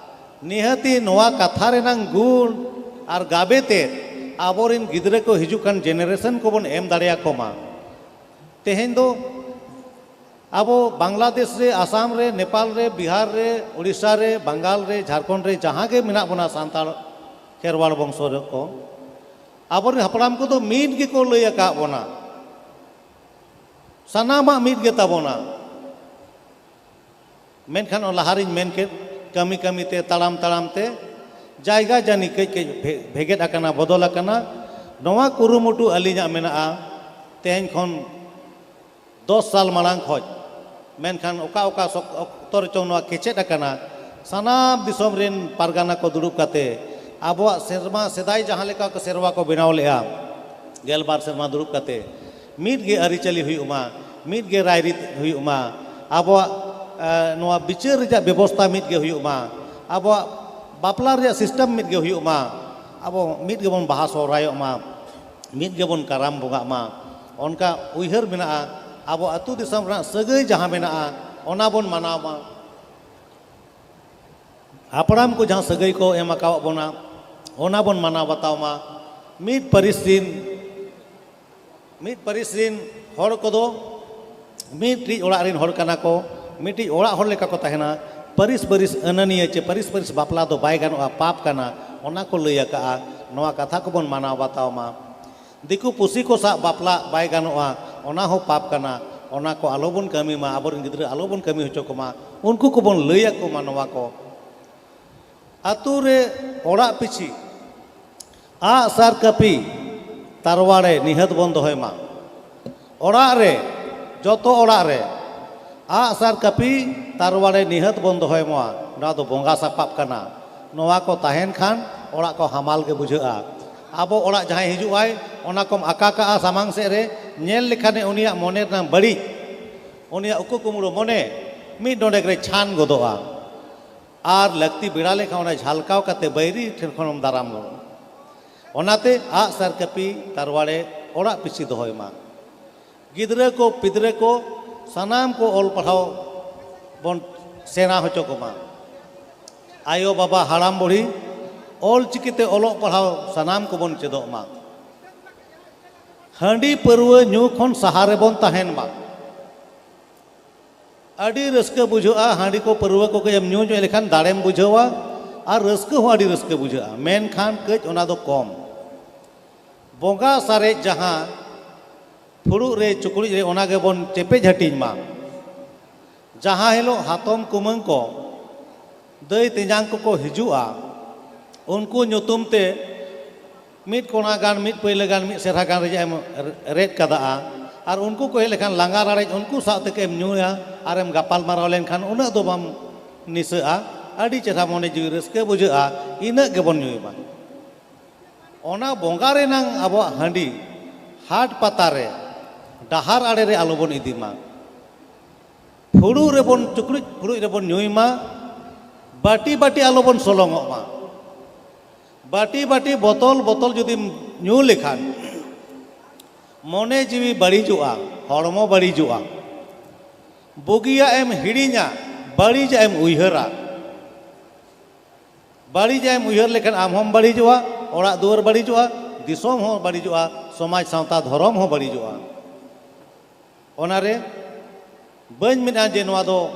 ᱱᱤᱦᱟᱹᱛᱤ ᱱᱚᱣᱟ ᱠᱟᱛᱷᱟ ᱨᱮᱱᱟᱜ ᱜᱩᱱ ᱟᱨ ᱜᱟᱵᱮ ᱛᱮ ᱟᱵᱚᱨᱮᱱ ᱜᱤᱫᱽᱨᱟᱹ ᱠᱚ ᱦᱤᱡᱩᱜ ᱠᱟᱱ ᱡᱮᱱᱟᱨᱮᱥᱚᱱ ᱠᱚᱵᱚᱱ ᱮᱢ ᱫᱟᱲᱮᱭᱟᱠᱚ ᱢᱟ᱾ ᱛᱮᱦᱮᱧ ᱫᱚ ᱟᱵᱚ ᱵᱟᱝᱞᱟᱫᱮᱥ ᱨᱮ, ᱟᱥᱟᱢ ᱨᱮ, ᱱᱮᱯᱟᱞ ᱨᱮ, ᱵᱤᱦᱟᱨ ᱨᱮ, ᱳᱰᱤᱥᱟ ᱨᱮ, ᱵᱟᱝᱜᱟᱞ ᱨᱮ, ᱡᱷᱟᱲᱠᱷᱚᱸᱰ ᱨᱮ, ᱡᱟᱦᱟᱸ ᱜᱮ ᱢᱮᱱᱟᱜ ᱵᱚᱱᱟ ᱥᱟᱱᱛᱟᱲ ᱠᱷᱮᱨᱣᱟᱲ ᱵᱚᱝᱥᱚ ᱨᱮ ᱠᱚ, ᱟᱵᱚᱨᱮᱱ ᱦᱟᱯᱲᱟᱢ ᱠᱚᱫᱚ ᱢᱤᱫ ᱜᱮᱠᱚ ᱞᱟᱹᱭ ᱟᱠᱟᱫ ᱵᱚᱱᱟ, ᱥᱟᱱᱟᱢᱟᱜ ᱢᱤᱫ ᱜᱮ ᱛᱟᱵᱚᱱᱟ᱾ ᱢᱮᱱᱠᱷᱟᱱ ᱚᱱᱟ ᱞᱟᱦᱟᱨᱤᱧ ᱢᱮᱱ ᱠᱮᱫ, ᱠᱟᱹᱢᱤ ᱠᱟᱹᱢᱤ ᱛᱮ, ᱛᱟᱲᱟᱢ ᱛᱟᱲᱟᱢ ᱛᱮ ᱡᱟᱭᱜᱟ ᱡᱟᱹᱱᱤ ᱠᱟᱹᱡ ᱠᱟᱹᱡ ᱵᱷᱮ- ᱵᱷᱮᱜᱮᱫ ᱟᱠᱟᱱᱟ, ᱵᱚᱫᱚᱞ ᱟᱠᱟᱱᱟ᱾ ᱱᱚᱣᱟ ᱠᱩᱨᱩᱢᱩᱴᱩ ᱟᱹᱞᱤᱧᱟᱜ ᱢᱮᱱᱟᱜᱼᱟ᱾ ᱛᱮᱦᱮᱧ ᱠᱷᱚᱱ ᱫᱚᱥ ᱥᱟᱞ ᱢᱟᱲᱟᱝ ᱠᱷᱚᱱ, ᱢᱮᱱᱠᱷᱟᱱ ᱚᱠᱟ ᱚᱠᱟ ᱥᱚᱠ- ᱚᱠᱛᱚ ᱨᱮᱪᱚᱝ ᱱᱚᱣᱟ ᱠᱮᱪᱮᱫ ᱟᱠᱟᱱᱟ᱾ ᱥᱟᱱᱟᱢ ᱫᱤᱥᱚᱢ ᱨᱮᱱ ᱯᱟᱨᱜᱟᱱᱟ ᱠᱚ ᱫᱩᱲᱩᱵ ᱠᱟᱛᱮ ᱟᱵᱚᱣᱟᱜ ᱥᱮᱨᱢᱟ, ᱥᱮᱫᱟᱭ ᱡᱟᱦᱟᱸ ᱞᱮᱠᱟ ᱠᱚ ᱥᱮᱨᱣᱟ ᱠᱚ ᱵᱮᱱᱟᱣ ᱞᱮᱫᱼᱟ, ᱜᱮᱞᱵᱟᱨ ᱥᱮᱨᱢᱟ ᱫᱩᱲᱩᱵ ᱠᱟᱛᱮ ᱢᱤᱫ ᱜᱮ ᱟᱹᱨᱤᱪᱟᱹᱞᱤ ᱦᱩᱭᱩᱜ ᱢᱟ, ᱢᱤᱫ ᱜᱮ ᱨᱟᱭᱨᱤᱛ ᱦᱩᱭᱩᱜ ᱢᱟ, ᱟᱵᱚᱣᱟᱜ ᱱᱚᱣᱟ ᱵᱤᱪᱟᱹᱨ ᱨᱮᱭᱟᱜ ᱵᱮᱵᱚᱥᱛᱷᱟ ᱢᱤᱫ ᱜᱮ ᱦᱩᱭᱩᱜ ᱢᱟ, ᱟᱵᱚᱣᱟᱜ ᱵᱟᱯᱞᱟ ᱨᱮᱭᱟᱜ ᱥᱤᱥᱴᱮᱢ ᱢᱤᱫ ᱜᱮ ᱦᱩᱭᱩᱜ ᱢᱟ, ᱟᱵᱚ ᱢᱤᱫ ᱜᱮᱵᱚᱱ ᱵᱟᱦᱟ ᱥᱚᱦᱨᱟᱭᱚᱜ ᱢᱟ, ᱢᱤᱫ ᱜᱮᱵᱚᱱ ᱠᱟᱨᱟᱢ ᱵᱚᱸᱜᱟᱜ ᱢᱟ᱾ ᱚᱱᱠᱟ ᱩᱭᱦᱟᱹᱨ ᱢᱮᱱᱟᱜᱼᱟ᱾ ᱟᱵᱚ ᱟᱹᱛᱩ ᱫᱤᱥᱚᱢ ᱨᱮᱱᱟᱜ ᱥᱟᱹᱜᱟᱹᱭ ᱡᱟᱦᱟᱸ ᱢᱮᱱᱟᱜᱼᱟ, ᱚᱱᱟ ᱵᱚᱱ ᱢᱟᱱᱟᱣ ᱢᱟ᱾ ᱦᱟᱯᱲᱟᱢ ᱠᱚ ᱡᱟᱦᱟᱸ ᱥᱟᱹᱜᱟᱹᱭ ᱠᱚ ᱮᱢ ᱟᱠᱟᱣᱟᱫ ᱵᱚᱱᱟ, ᱚᱱᱟ ᱵᱚᱱ ᱢᱟᱱᱟᱣ ᱵᱟᱛᱟᱣ ᱢᱟ᱾ ᱢᱤᱫ ᱯᱟᱹᱨᱤᱥ ᱨᱤᱱ, ᱢᱤᱫ ᱯᱟᱹᱨᱤᱥ ᱨᱤᱱ ᱦᱚᱲ ᱠᱚᱫᱚ ᱢᱤᱫᱴᱤᱡ ᱚᱲᱟᱜ ᱨᱤᱱ ᱦᱚᱲ ᱠᱟᱱᱟ ᱠᱚ᱾ ᱢᱤᱫᱴᱤᱡ ᱚᱲᱟᱜ ᱦᱚᱲ ᱞᱮᱠᱟ ᱠᱚ ᱛᱟᱦᱮᱱᱟ᱾ ᱯᱟᱹᱨᱤᱥ ᱯᱟᱹᱨᱤᱥ ᱟᱹᱱᱟᱹᱱᱤᱭᱟᱹ ᱪᱮ ᱯᱟᱹᱨᱤᱥ ᱯᱟᱹᱨᱤᱥ ᱵᱟᱯᱞᱟ ᱫᱚ ᱵᱟᱭ ᱜᱟᱱᱚᱜᱼᱟ, ᱯᱟᱯ ᱠᱟᱱᱟ, ᱚᱱᱟ ᱠᱚ ᱞᱟᱹᱭ ᱟᱠᱟᱜᱼᱟ᱾ ᱱᱚᱣᱟ ᱠᱟᱛᱷᱟ ᱠᱚᱵᱚᱱ ᱢᱟᱱᱟᱣ ᱵᱟᱛᱟᱣ ᱢᱟ᱾ ᱫᱤᱠᱩ ᱯᱩᱥᱤ ᱠᱚ ᱥᱟᱶ ᱵᱟᱯᱞᱟ ᱵᱟᱭ ᱜᱟᱱᱚᱜᱼᱟ, ᱚᱱᱟ ᱦᱚᱸ ᱯᱟᱯ ᱠᱟᱱᱟ᱾ ᱚᱱᱟ ᱠᱚ ᱟᱞᱚᱵᱚᱱ ᱠᱟᱹᱢᱤ ᱢᱟ, ᱟᱵᱚᱨᱮᱱ ᱜᱤᱫᱽᱨᱟᱹ ᱟᱞᱚᱵᱚᱱ ᱠᱟᱹᱢᱤ ᱦᱚᱪᱚ ᱠᱚᱢᱟ, ᱩᱱᱠᱩ ᱠᱚᱵᱚᱱ ᱞᱟᱹᱭ ᱟᱠᱚ ᱢᱟ ᱱᱚᱣᱟ ᱠᱚ᱾ ᱟᱛᱳ ᱨᱮ ᱚᱲᱟᱜ ᱯᱤᱪᱷᱤ ᱟᱜ ᱥᱟᱨ ᱠᱟᱹᱯᱤ ᱛᱟᱨᱣᱟᱲᱮ ᱱᱤᱦᱟᱹᱛ ᱵᱚᱱ ᱫᱚᱦᱚᱭ ᱢᱟ᱾ ᱚᱲᱟᱜ ᱨᱮ, ᱡᱚᱛᱚ ᱚᱲᱟᱜ ᱨᱮ ᱟᱜ ᱥᱟᱨ ᱠᱟᱹᱯᱤ ᱛᱟᱨᱣᱟᱲᱮ ᱱᱤᱦᱟᱹᱛ ᱵᱚᱱ ᱫᱚᱦᱚᱭ ᱢᱟ᱾ ᱱᱚᱣᱟ ᱫᱚ ᱵᱚᱸᱜᱟ ᱥᱟᱯᱟᱵ ᱠᱟᱱᱟ᱾ ᱱᱚᱣᱟ ᱠᱚ ᱛᱟᱦᱮᱱ ᱠᱷᱟᱱ ᱚᱲᱟᱜ ᱠᱚ ᱦᱟᱢᱟᱞ ᱜᱮ ᱵᱩᱡᱷᱟᱹᱜᱼᱟ᱾ ᱟᱵᱚ ᱚᱲᱟᱜ ᱡᱟᱦᱟᱸᱭ ᱦᱤᱡᱩᱜ ᱟᱭ, ᱚᱱᱟ ᱠᱚᱢ ᱟᱠᱟ ᱠᱟᱜᱼᱟ ᱥᱟᱢᱟᱝ ᱥᱮᱫ ᱨᱮ, ᱧᱮᱞ ᱞᱮᱠᱷᱟᱱᱮ ᱩᱱᱤᱭᱟᱜ ᱢᱚᱱᱮ ᱨᱮᱱᱟᱜ ᱵᱟᱹᱲᱤᱡ, ᱩᱱᱤᱭᱟᱜ ᱩᱠᱩ ᱠᱩᱢᱲᱩ ᱢᱚᱱᱮ ᱢᱤᱫ ᱰᱚᱸᱰᱮᱠ ᱨᱮ ᱪᱷᱟᱱ ᱜᱚᱫᱚᱜᱼᱟ᱾ ᱟᱨ ᱞᱟᱹᱠᱛᱤ ᱵᱮᱲᱟ ᱞᱮᱠᱷᱟᱱ ᱚᱱᱟ ᱡᱷᱟᱞᱠᱟᱣ ᱠᱟᱛᱮ ᱵᱟᱹᱭᱨᱤ ᱴᱷᱮᱱ ᱠᱷᱚᱱᱮᱢ ᱫᱟᱨᱟᱢ ᱜᱚᱫᱚᱜᱼᱟ᱾ ᱚᱱᱟᱛᱮ ᱟᱜᱼᱥᱟᱨ ᱠᱟᱹᱯᱤ ᱛᱟᱨᱣᱟᱲᱮ ᱚᱲᱟᱜ ᱯᱤᱪᱷᱤ ᱫᱚᱦᱚᱭ ᱢᱟ᱾ ᱜᱤᱫᱽᱨᱟᱹ ᱠᱚ ᱯᱤᱫᱽᱨᱟᱹ ᱠᱚ ᱥᱟᱱᱟᱢ ᱠᱚ ᱚᱞ ᱯᱟᱲᱦᱟᱣ ᱵᱚᱱ ᱥᱮᱬᱟ ᱦᱚᱪᱚ ᱠᱚᱢᱟ᱾ ᱟᱭᱳ ᱵᱟᱵᱟ ᱦᱟᱲᱟᱢ ᱵᱩᱲᱦᱤ ᱚᱞ ᱪᱤᱠᱤᱛᱮ ᱚᱞᱚᱜ ᱯᱟᱲᱦᱟᱣ ᱥᱟᱱᱟᱢ ᱠᱚᱵᱚᱱ ᱪᱮᱫᱚᱜ ᱢᱟ᱾ ᱦᱟᱺᱰᱤ ᱯᱟᱹᱨᱣᱟᱹ ᱧᱩ ᱠᱷᱚᱱ ᱥᱟᱦᱟ ᱨᱮᱵᱚᱱ ᱛᱟᱦᱮᱱ ᱢᱟ᱾ ᱟᱹᱰᱤ ᱨᱟᱹᱥᱠᱟᱹ ᱵᱩᱡᱷᱟᱹᱜᱼᱟ ᱦᱟᱺᱰᱤ ᱠᱚ ᱯᱟᱹᱨᱣᱟᱹ ᱠᱚ ᱠᱟᱹᱡ ᱮᱢ ᱧᱩ ᱧᱚᱜ ᱞᱮᱠᱷᱟᱱ ᱫᱟᱲᱮᱢ ᱵᱩᱡᱷᱟᱹᱣᱟ, ᱟᱨ ᱨᱟᱹᱥᱠᱟᱹ ᱦᱚᱸ ᱟᱹᱰᱤ ᱨᱟᱹᱥᱠᱟᱹ ᱵᱩᱡᱷᱟᱹᱜᱼᱟ, ᱢᱮᱱᱠᱷᱟᱱ ᱠᱟᱹᱡ ᱚᱱᱟ ᱫᱚ ᱠᱚᱢ᱾ ᱵᱚᱸᱜᱟ ᱥᱟᱨᱮᱡ ᱡᱟᱦᱟᱸ ᱯᱷᱩᱲᱩᱜ ᱨᱮ ᱪᱩᱠᱲᱩᱡ ᱨᱮ ᱚᱱᱟ ᱜᱮᱵᱚᱱ ᱪᱮᱯᱮᱡ ᱦᱟᱹᱴᱤᱧ ᱢᱟ᱾ ᱡᱟᱦᱟᱸ ᱦᱤᱞᱳᱜ ᱦᱟᱛᱚᱢ ᱠᱩᱢᱟᱹᱝ ᱠᱚ ᱫᱟᱹᱭ ᱛᱮᱧᱟᱝ ᱠᱚᱠᱚ ᱦᱤᱡᱩᱜᱼᱟ, ᱩᱱᱠᱩ ᱧᱩᱛᱩᱢ ᱛᱮ ᱢᱤᱫ ᱠᱚᱬᱟ ᱜᱟᱱ, ᱢᱤᱫ ᱯᱟᱹᱭᱞᱟᱹ ᱜᱟᱱ, ᱢᱤᱫ ᱥᱮᱨᱦᱟ ᱜᱟᱱ ᱨᱮᱭᱟᱜ ᱮᱢ ᱨᱮᱫ ᱠᱟᱫᱟᱜᱼᱟ᱾ ᱟᱨ ᱩᱱᱠᱩ ᱠᱚ ᱦᱮᱡ ᱞᱮᱠᱷᱟᱱ ᱞᱟᱸᱜᱟ ᱨᱟᱲᱮᱡ ᱩᱱᱠᱩ ᱥᱟᱶ ᱛᱮᱜᱮᱢ ᱧᱩᱭᱟ ᱟᱨᱮᱢ ᱜᱟᱯᱟᱞ ᱢᱟᱨᱟᱣ ᱞᱮᱱᱠᱷᱟᱱ ᱩᱱᱟᱹᱜ ᱫᱚ ᱵᱟᱢ ᱱᱤᱥᱟᱹᱜᱼᱟ᱾ ᱟᱹᱰᱤ ᱪᱮᱦᱨᱟ ᱢᱚᱱᱮ ᱡᱤᱣᱤ ᱨᱟᱹᱥᱠᱟᱹ ᱵᱩᱡᱷᱟᱹᱜᱼᱟ᱾ ᱤᱱᱟᱹᱜ ᱜᱮᱵᱚᱱ ᱧᱩᱭ ᱢᱟ᱾ ᱚᱱᱟ ᱵᱚᱸᱜᱟ ᱨᱮᱱᱟᱝ ᱟᱵᱚᱣᱟᱜ ᱦᱟᱺᱰᱤ ᱦᱟᱴ ᱯᱟᱛᱟ ᱨᱮ, ᱰᱟᱦᱟᱨ ᱟᱲᱮ ᱨᱮ ᱟᱞᱚᱵᱚᱱ ᱤᱫᱤ ᱢᱟ᱾ ᱯᱷᱩᱲᱩᱜ ᱨᱮᱵᱚᱱ ᱪᱩᱠᱲᱩᱡ ᱯᱷᱩᱲᱩᱡ ᱨᱮᱵᱚᱱ ᱧᱩᱭ ᱢᱟ᱾ ᱵᱟᱹᱴᱤ ᱵᱟᱹᱴᱤ ᱟᱞᱚᱵᱚᱱ ᱥᱚᱞᱚᱝᱚᱜ ᱢᱟ᱾ ᱵᱟᱹᱴᱤ ᱵᱟᱹᱴᱤ ᱵᱚᱛᱚᱞ ᱵᱚᱛᱚᱞ ᱡᱩᱫᱤᱢ ᱧᱩ ᱞᱮᱠᱷᱟᱱ ᱢᱚᱱᱮ ᱡᱤᱣᱤ ᱵᱟᱹᱲᱤᱡᱚᱜᱼᱟ, ᱦᱚᱲᱢᱚ ᱵᱟᱹᱲᱤᱡᱚᱜᱼᱟ᱾ ᱵᱩᱜᱤᱭᱟᱜ ᱮᱢ ᱦᱤᱲᱤᱧᱟ, ᱵᱟᱹᱲᱤᱡᱟᱜ ᱮᱢ ᱩᱭᱦᱟᱹᱨᱟ᱾ ᱵᱟᱹᱲᱤᱡᱟᱜ ᱮᱢ ᱩᱭᱦᱟᱹᱨ ᱞᱮᱠᱷᱟᱱ ᱟᱢ ᱦᱚᱸᱢ ᱵᱟᱹᱲᱤᱡᱚᱜᱼᱟ, ᱚᱲᱟᱜ ᱫᱩᱣᱟᱹᱨ ᱵᱟᱹᱲᱤᱡᱚᱜᱼᱟ, ᱫᱤᱥᱚᱢ ᱦᱚᱸ ᱵᱟᱹᱲᱤᱡᱚᱜᱼᱟ, ᱥᱚᱢᱟᱡᱽ ᱥᱟᱶᱛᱟ ᱫᱷᱚᱨᱚᱢ ᱦᱚᱸ ᱵᱟᱹᱲᱤᱡᱚᱜᱼᱟ᱾ ᱚᱱᱟᱨᱮ ᱵᱟᱹᱧ ᱢᱮᱱᱟ ᱡᱮ ᱱᱚᱣᱟ ᱫᱚ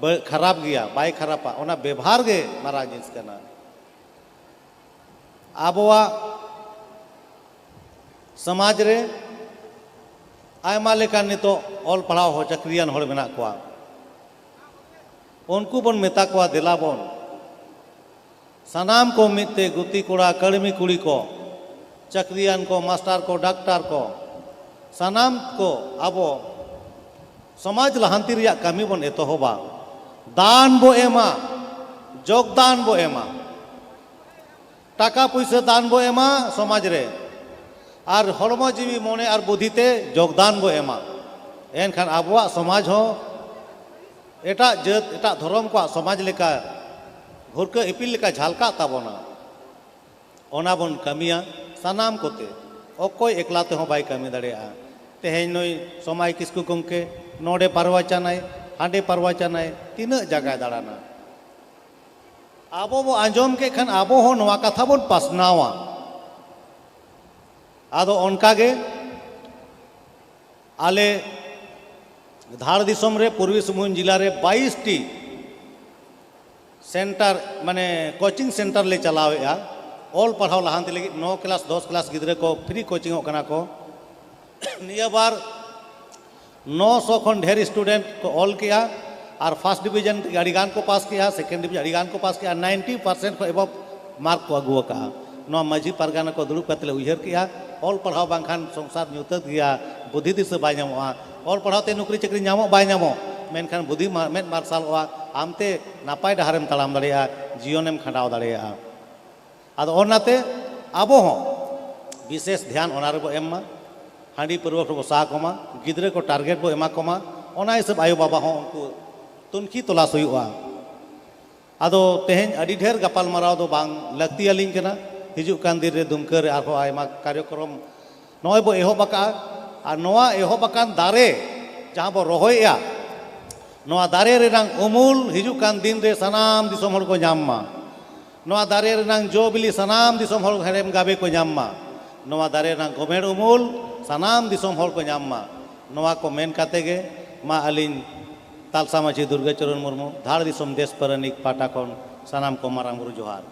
ᱵᱟᱹ- ᱠᱷᱟᱨᱟᱯ ᱜᱮᱭᱟ, ᱵᱟᱭ ᱠᱷᱟᱨᱟᱯᱟ, ᱚᱱᱟ ᱵᱮᱵᱷᱟᱨ ᱜᱮ ᱢᱟᱨᱟᱝ ᱡᱤᱱᱤᱥ ᱠᱟᱱᱟ᱾ ᱟᱵᱚᱣᱟᱜ ᱥᱚᱢᱟᱡᱽ ᱨᱮ ᱟᱭᱢᱟ ᱞᱮᱠᱟᱱ ᱱᱤᱛᱚᱜ ᱚᱞ ᱯᱟᱲᱦᱟᱣ ᱦᱚᱸ ᱪᱟᱹᱠᱨᱤᱭᱟᱱ ᱦᱚᱲ ᱢᱮᱱᱟᱜ ᱠᱚᱣᱟ᱾ ᱩᱱᱠᱩ ᱵᱚᱱ ᱢᱮᱛᱟ ᱠᱚᱣᱟ, ᱫᱮᱞᱟ ᱵᱚᱱ ᱥᱟᱱᱟᱢ ᱠᱚ ᱢᱤᱫ ᱛᱮ, ᱜᱩᱛᱤ ᱠᱚᱲᱟ, ᱠᱟᱹᱲᱢᱤ ᱠᱩᱲᱤ ᱠᱚ, ᱪᱟᱹᱠᱨᱤᱭᱟᱱ ᱠᱚ, ᱢᱟᱥᱴᱟᱨ ᱠᱚ, ᱰᱟᱠᱛᱟᱨ ᱠᱚ, ᱥᱟᱱᱟᱢ ᱠᱚ ᱟᱵᱚ ᱥᱚᱢᱟᱡᱽ ᱞᱟᱦᱟᱱᱛᱤ ᱨᱮᱭᱟᱜ ᱠᱟᱹᱢᱤ ᱵᱚᱱ ᱮᱛᱚᱦᱚᱵᱟ᱾ ᱫᱟᱱ ᱵᱚ ᱮᱢᱟ, ᱡᱳᱜᱽᱫᱟᱱ ᱵᱚ ᱮᱢᱟ᱾ ᱴᱟᱠᱟ ᱯᱩᱭᱥᱟᱹ ᱫᱟᱱ ᱵᱚ ᱮᱢᱟ ᱥᱚᱢᱟᱡᱽ ᱨᱮ, ᱟᱨ ᱦᱚᱲᱢᱚ ᱡᱤᱣᱤ ᱢᱚᱱᱮ ᱟᱨ ᱵᱩᱫᱷᱤ ᱛᱮ ᱡᱳᱜᱽᱫᱟᱱ ᱵᱚ ᱮᱢᱟ, ᱮᱱᱠᱷᱟᱱ ᱟᱵᱚᱣᱟᱜ ᱥᱚᱢᱟᱡᱽ ᱦᱚᱸ ᱮᱴᱟᱜ ᱡᱟᱹᱛ, ᱮᱴᱟᱜ ᱫᱷᱚᱨᱚᱢ ᱠᱚᱣᱟᱜ ᱥᱚᱢᱟᱡᱽ ᱞᱮᱠᱟ ᱵᱷᱩᱨᱠᱟᱹ ᱤᱯᱤᱞ ᱞᱮᱠᱟ ᱡᱷᱟᱞᱠᱟᱜ ᱛᱟᱵᱚᱱᱟ᱾ ᱚᱱᱟ ᱵᱚᱱ ᱠᱟᱹᱢᱤᱭᱟ ᱥᱟᱱᱟᱢ ᱠᱚᱛᱮ᱾ ᱚᱠᱚᱭ ᱮᱠᱞᱟ ᱛᱮᱦᱚᱸ ᱵᱟᱭ ᱠᱟᱹᱢᱤ ᱫᱟᱲᱮᱭᱟᱜᱼᱟ᱾ ᱛᱮᱦᱮᱧ ᱱᱩᱭ ᱥᱚᱢᱟᱭ ᱠᱤᱥᱠᱩ ᱜᱚᱢᱠᱮ ᱱᱚᱰᱮ ᱯᱟᱨᱣᱟᱪᱟᱱᱟᱭ, ᱦᱟᱸᱰᱮ ᱯᱟᱨᱣᱟᱪᱟᱱᱟᱭ, ᱛᱤᱱᱟᱹᱜ ᱡᱟᱭᱜᱟᱭ ᱫᱟᱬᱟᱱᱟ᱾ ᱟᱵᱚ ᱵᱚ ᱟᱸᱡᱚᱢ ᱠᱮᱫ ᱠᱷᱟᱱ ᱟᱵᱚ ᱦᱚᱸ ᱱᱚᱣᱟ ᱠᱟᱛᱷᱟ ᱵᱚᱱ ᱯᱟᱥᱱᱟᱣᱟ᱾ ᱟᱫᱚ ᱚᱱᱠᱟ ᱜᱮ ᱟᱞᱮ ᱫᱷᱟᱲ ᱫᱤᱥᱚᱢ ᱨᱮ, ᱯᱩᱨᱵᱤ ᱥᱤᱝᱵᱷᱩᱢ ᱡᱮᱞᱟ ᱨᱮ ᱵᱟᱭᱤᱥ ᱴᱤ ᱥᱮᱱᱴᱟᱨ, ᱢᱟᱱᱮ ᱠᱳᱪᱤᱝ ᱥᱮᱱᱴᱟᱨ ᱞᱮ ᱪᱟᱞᱟᱣᱮᱫᱼᱟ᱾ ᱚᱞ ᱯᱟᱲᱦᱟᱣ ᱞᱟᱦᱟᱱᱛᱤ ᱞᱟᱹᱜᱤᱫ ᱱᱚ ᱠᱞᱟᱥ, ᱫᱚᱥ ᱠᱞᱟᱥ ᱜᱤᱫᱽᱨᱟᱹ ᱠᱚ ᱯᱷᱨᱤ ᱠᱳᱪᱤᱝᱚᱜ ᱠᱟᱱᱟ ᱠᱚ᱾ ᱱᱤᱭᱟᱹ ᱵᱟᱨ ᱱᱚ ᱥᱚ ᱠᱷᱚᱱ ᱰᱷᱮᱨ ᱥᱴᱩᱰᱮᱱᱴ ᱠᱚ ᱚᱞ ᱠᱮᱜᱼᱟ ᱟᱨ ᱯᱷᱟᱥᱴ ᱰᱤᱵᱤᱡᱚᱱ ᱛᱮᱜᱮ ᱟᱹᱰᱤ ᱜᱟᱱ ᱠᱚ ᱯᱟᱥ ᱠᱮᱜᱼᱟ, ᱥᱮᱠᱮᱱᱰ ᱰᱤᱵᱤᱡᱚᱱ ᱟᱹᱰᱤ ᱜᱟᱱ ᱠᱚ ᱯᱟᱥ ᱠᱮᱜᱼᱟ, ᱱᱟᱭᱤᱱᱴᱤ ᱯᱟᱨᱥᱮᱱᱴ ᱠᱷᱚᱱ ᱮᱵᱚᱵᱷ ᱢᱟᱨᱠ ᱠᱚ ᱟᱹᱜᱩ ᱟᱠᱟᱜᱼᱟ᱾ ᱱᱚᱣᱟ ᱢᱟᱹᱡᱷᱤ ᱯᱟᱨᱜᱟᱱᱟ ᱠᱚ ᱫᱩᱲᱩᱵ ᱠᱟᱛᱮ ᱞᱮ ᱩᱭᱦᱟᱹᱨ ᱠᱮᱜᱼᱟ, ᱚᱞ ᱯᱟᱲᱦᱟᱣ ᱵᱟᱝᱠᱷᱟᱱ ᱥᱚᱝᱥᱟᱨ ᱧᱩᱛᱟᱹᱛ ᱜᱮᱭᱟ, ᱵᱩᱫᱷᱤ ᱫᱤᱥᱟᱹ ᱵᱟᱭ ᱧᱟᱢᱚᱜᱼᱟ᱾ ᱚᱞ ᱯᱟᱲᱦᱟᱣ ᱛᱮ ᱱᱚᱠᱨᱤ ᱪᱟᱹᱠᱨᱤ ᱧᱟᱢᱚᱜ ᱵᱟᱭ ᱧᱟᱢᱚᱜ, ᱢᱮᱱᱠᱷᱟᱱ ᱵᱩᱫᱷᱤ ᱢᱟ-, ᱢᱮᱫ ᱢᱟᱨᱥᱟᱞᱚᱜᱼᱟ, ᱟᱢᱛᱮ ᱱᱟᱯᱟᱭ ᱰᱟᱦᱟᱨᱮᱢ ᱛᱟᱲᱟᱢ ᱫᱟᱲᱮᱭᱟᱜᱼᱟ, ᱡᱤᱭᱚᱱᱮᱢ ᱠᱷᱟᱸᱰᱟᱣ ᱫᱟᱲᱮᱭᱟᱜᱼᱟ᱾ ᱟᱫᱚ ᱚᱱᱟᱛᱮ ᱟᱵᱚ ᱦᱚᱸ ᱵᱤᱥᱮᱥ ᱫᱷᱮᱭᱟᱱ ᱚᱱᱟ ᱨᱮᱵᱚ ᱮᱢ ᱢᱟ, ᱦᱟᱺᱰᱤ ᱯᱟᱹᱨᱣᱟᱹ ᱠᱚᱵᱚ ᱥᱟᱦᱟ ᱠᱚᱢᱟ, ᱜᱤᱫᱽᱨᱟᱹ ᱠᱚ ᱴᱟᱨᱜᱮᱴ ᱵᱚ ᱮᱢᱟ ᱠᱚᱢᱟ, ᱚᱱᱟ ᱦᱤᱥᱟᱹᱵ ᱟᱭᱳᱼᱵᱟᱵᱟ ᱦᱚᱸ ᱩᱱᱠᱩ ᱛᱩᱱᱠᱷᱤ ᱛᱚᱞᱟᱥ ᱦᱩᱭᱩᱜᱼᱟ᱾ ᱟᱫᱚ ᱛᱮᱦᱮᱧ ᱟᱹᱰᱤ ᱰᱷᱮᱨ ᱜᱟᱯᱟᱞᱢᱟᱨᱟᱣ ᱫᱚ ᱵᱟᱝ ᱞᱟᱹᱠᱛᱤᱭᱟᱞᱤᱧ ᱠᱟᱱᱟ᱾ ᱦᱤᱡᱩᱜ ᱠᱟᱱ ᱫᱤᱱ ᱨᱮ ᱫᱩᱢᱠᱟᱹ ᱨᱮ ᱟᱨᱦᱚᱸ ᱟᱭᱢᱟ ᱠᱟᱨᱭᱚᱠᱨᱚᱢ ᱱᱚᱜᱼᱚᱭ ᱵᱚ ᱮᱦᱚᱵ ᱟᱠᱟᱫᱼᱟ, ᱟᱨ ᱱᱚᱣᱟ ᱮᱦᱚᱵ ᱟᱠᱟᱱ ᱫᱟᱨᱮ ᱡᱟᱦᱟᱸ ᱵᱚ ᱨᱚᱦᱚᱭᱮᱫᱼᱟ, ᱱᱚᱣᱟ ᱫᱟᱨᱮ ᱨᱮᱱᱟᱝ ᱩᱢᱩᱞ ᱦᱤᱡᱩᱜ ᱠᱟᱱ ᱫᱤᱱ ᱨᱮ ᱥᱟᱱᱟᱢ ᱫᱤᱥᱚᱢ ᱦᱚᱲ ᱠᱚ ᱧᱟᱢ ᱢᱟ᱾ ᱱᱚᱣᱟ ᱫᱟᱨᱮ ᱨᱮᱱᱟᱝ ᱡᱚ ᱵᱤᱞᱤ ᱥᱟᱱᱟᱢ ᱫᱤᱥᱚᱢ ᱦᱚᱲ ᱦᱮᱲᱮᱢ ᱜᱟᱵᱮ ᱠᱚ ᱧᱟᱢ ᱢᱟ᱾ ᱱᱚᱣᱟ ᱫᱟᱨᱮ ᱨᱮᱱᱟᱝ ᱜᱚᱢᱮᱲ ᱩᱢᱩᱞ ᱥᱟᱱᱟᱢ ᱫᱤᱥᱚᱢ ᱦᱚᱲ ᱠᱚ ᱧᱟᱢ ᱢᱟ᱾ ᱱᱚᱣᱟ ᱠᱚ ᱢᱮᱱ ᱠᱟᱛᱮ ᱜᱮ ᱢᱟ ᱟᱹᱞᱤᱧ ᱛᱟᱞᱥᱟ ᱢᱟᱹᱡᱷᱤ ᱫᱩᱨᱜᱟᱹ ᱪᱚᱨᱚᱱ ᱢᱩᱨᱢᱩ, ᱫᱷᱟᱲ ᱫᱤᱥᱚᱢ ᱫᱮᱥ ᱯᱟᱨᱟᱱᱤᱠ ᱯᱟᱦᱴᱟ ᱠᱷᱚᱱ ᱥᱟᱱᱟᱢ ᱠᱚ ᱢᱟᱨᱟᱝ ᱵᱩᱨᱩ ᱡᱚᱦᱟᱨ᱾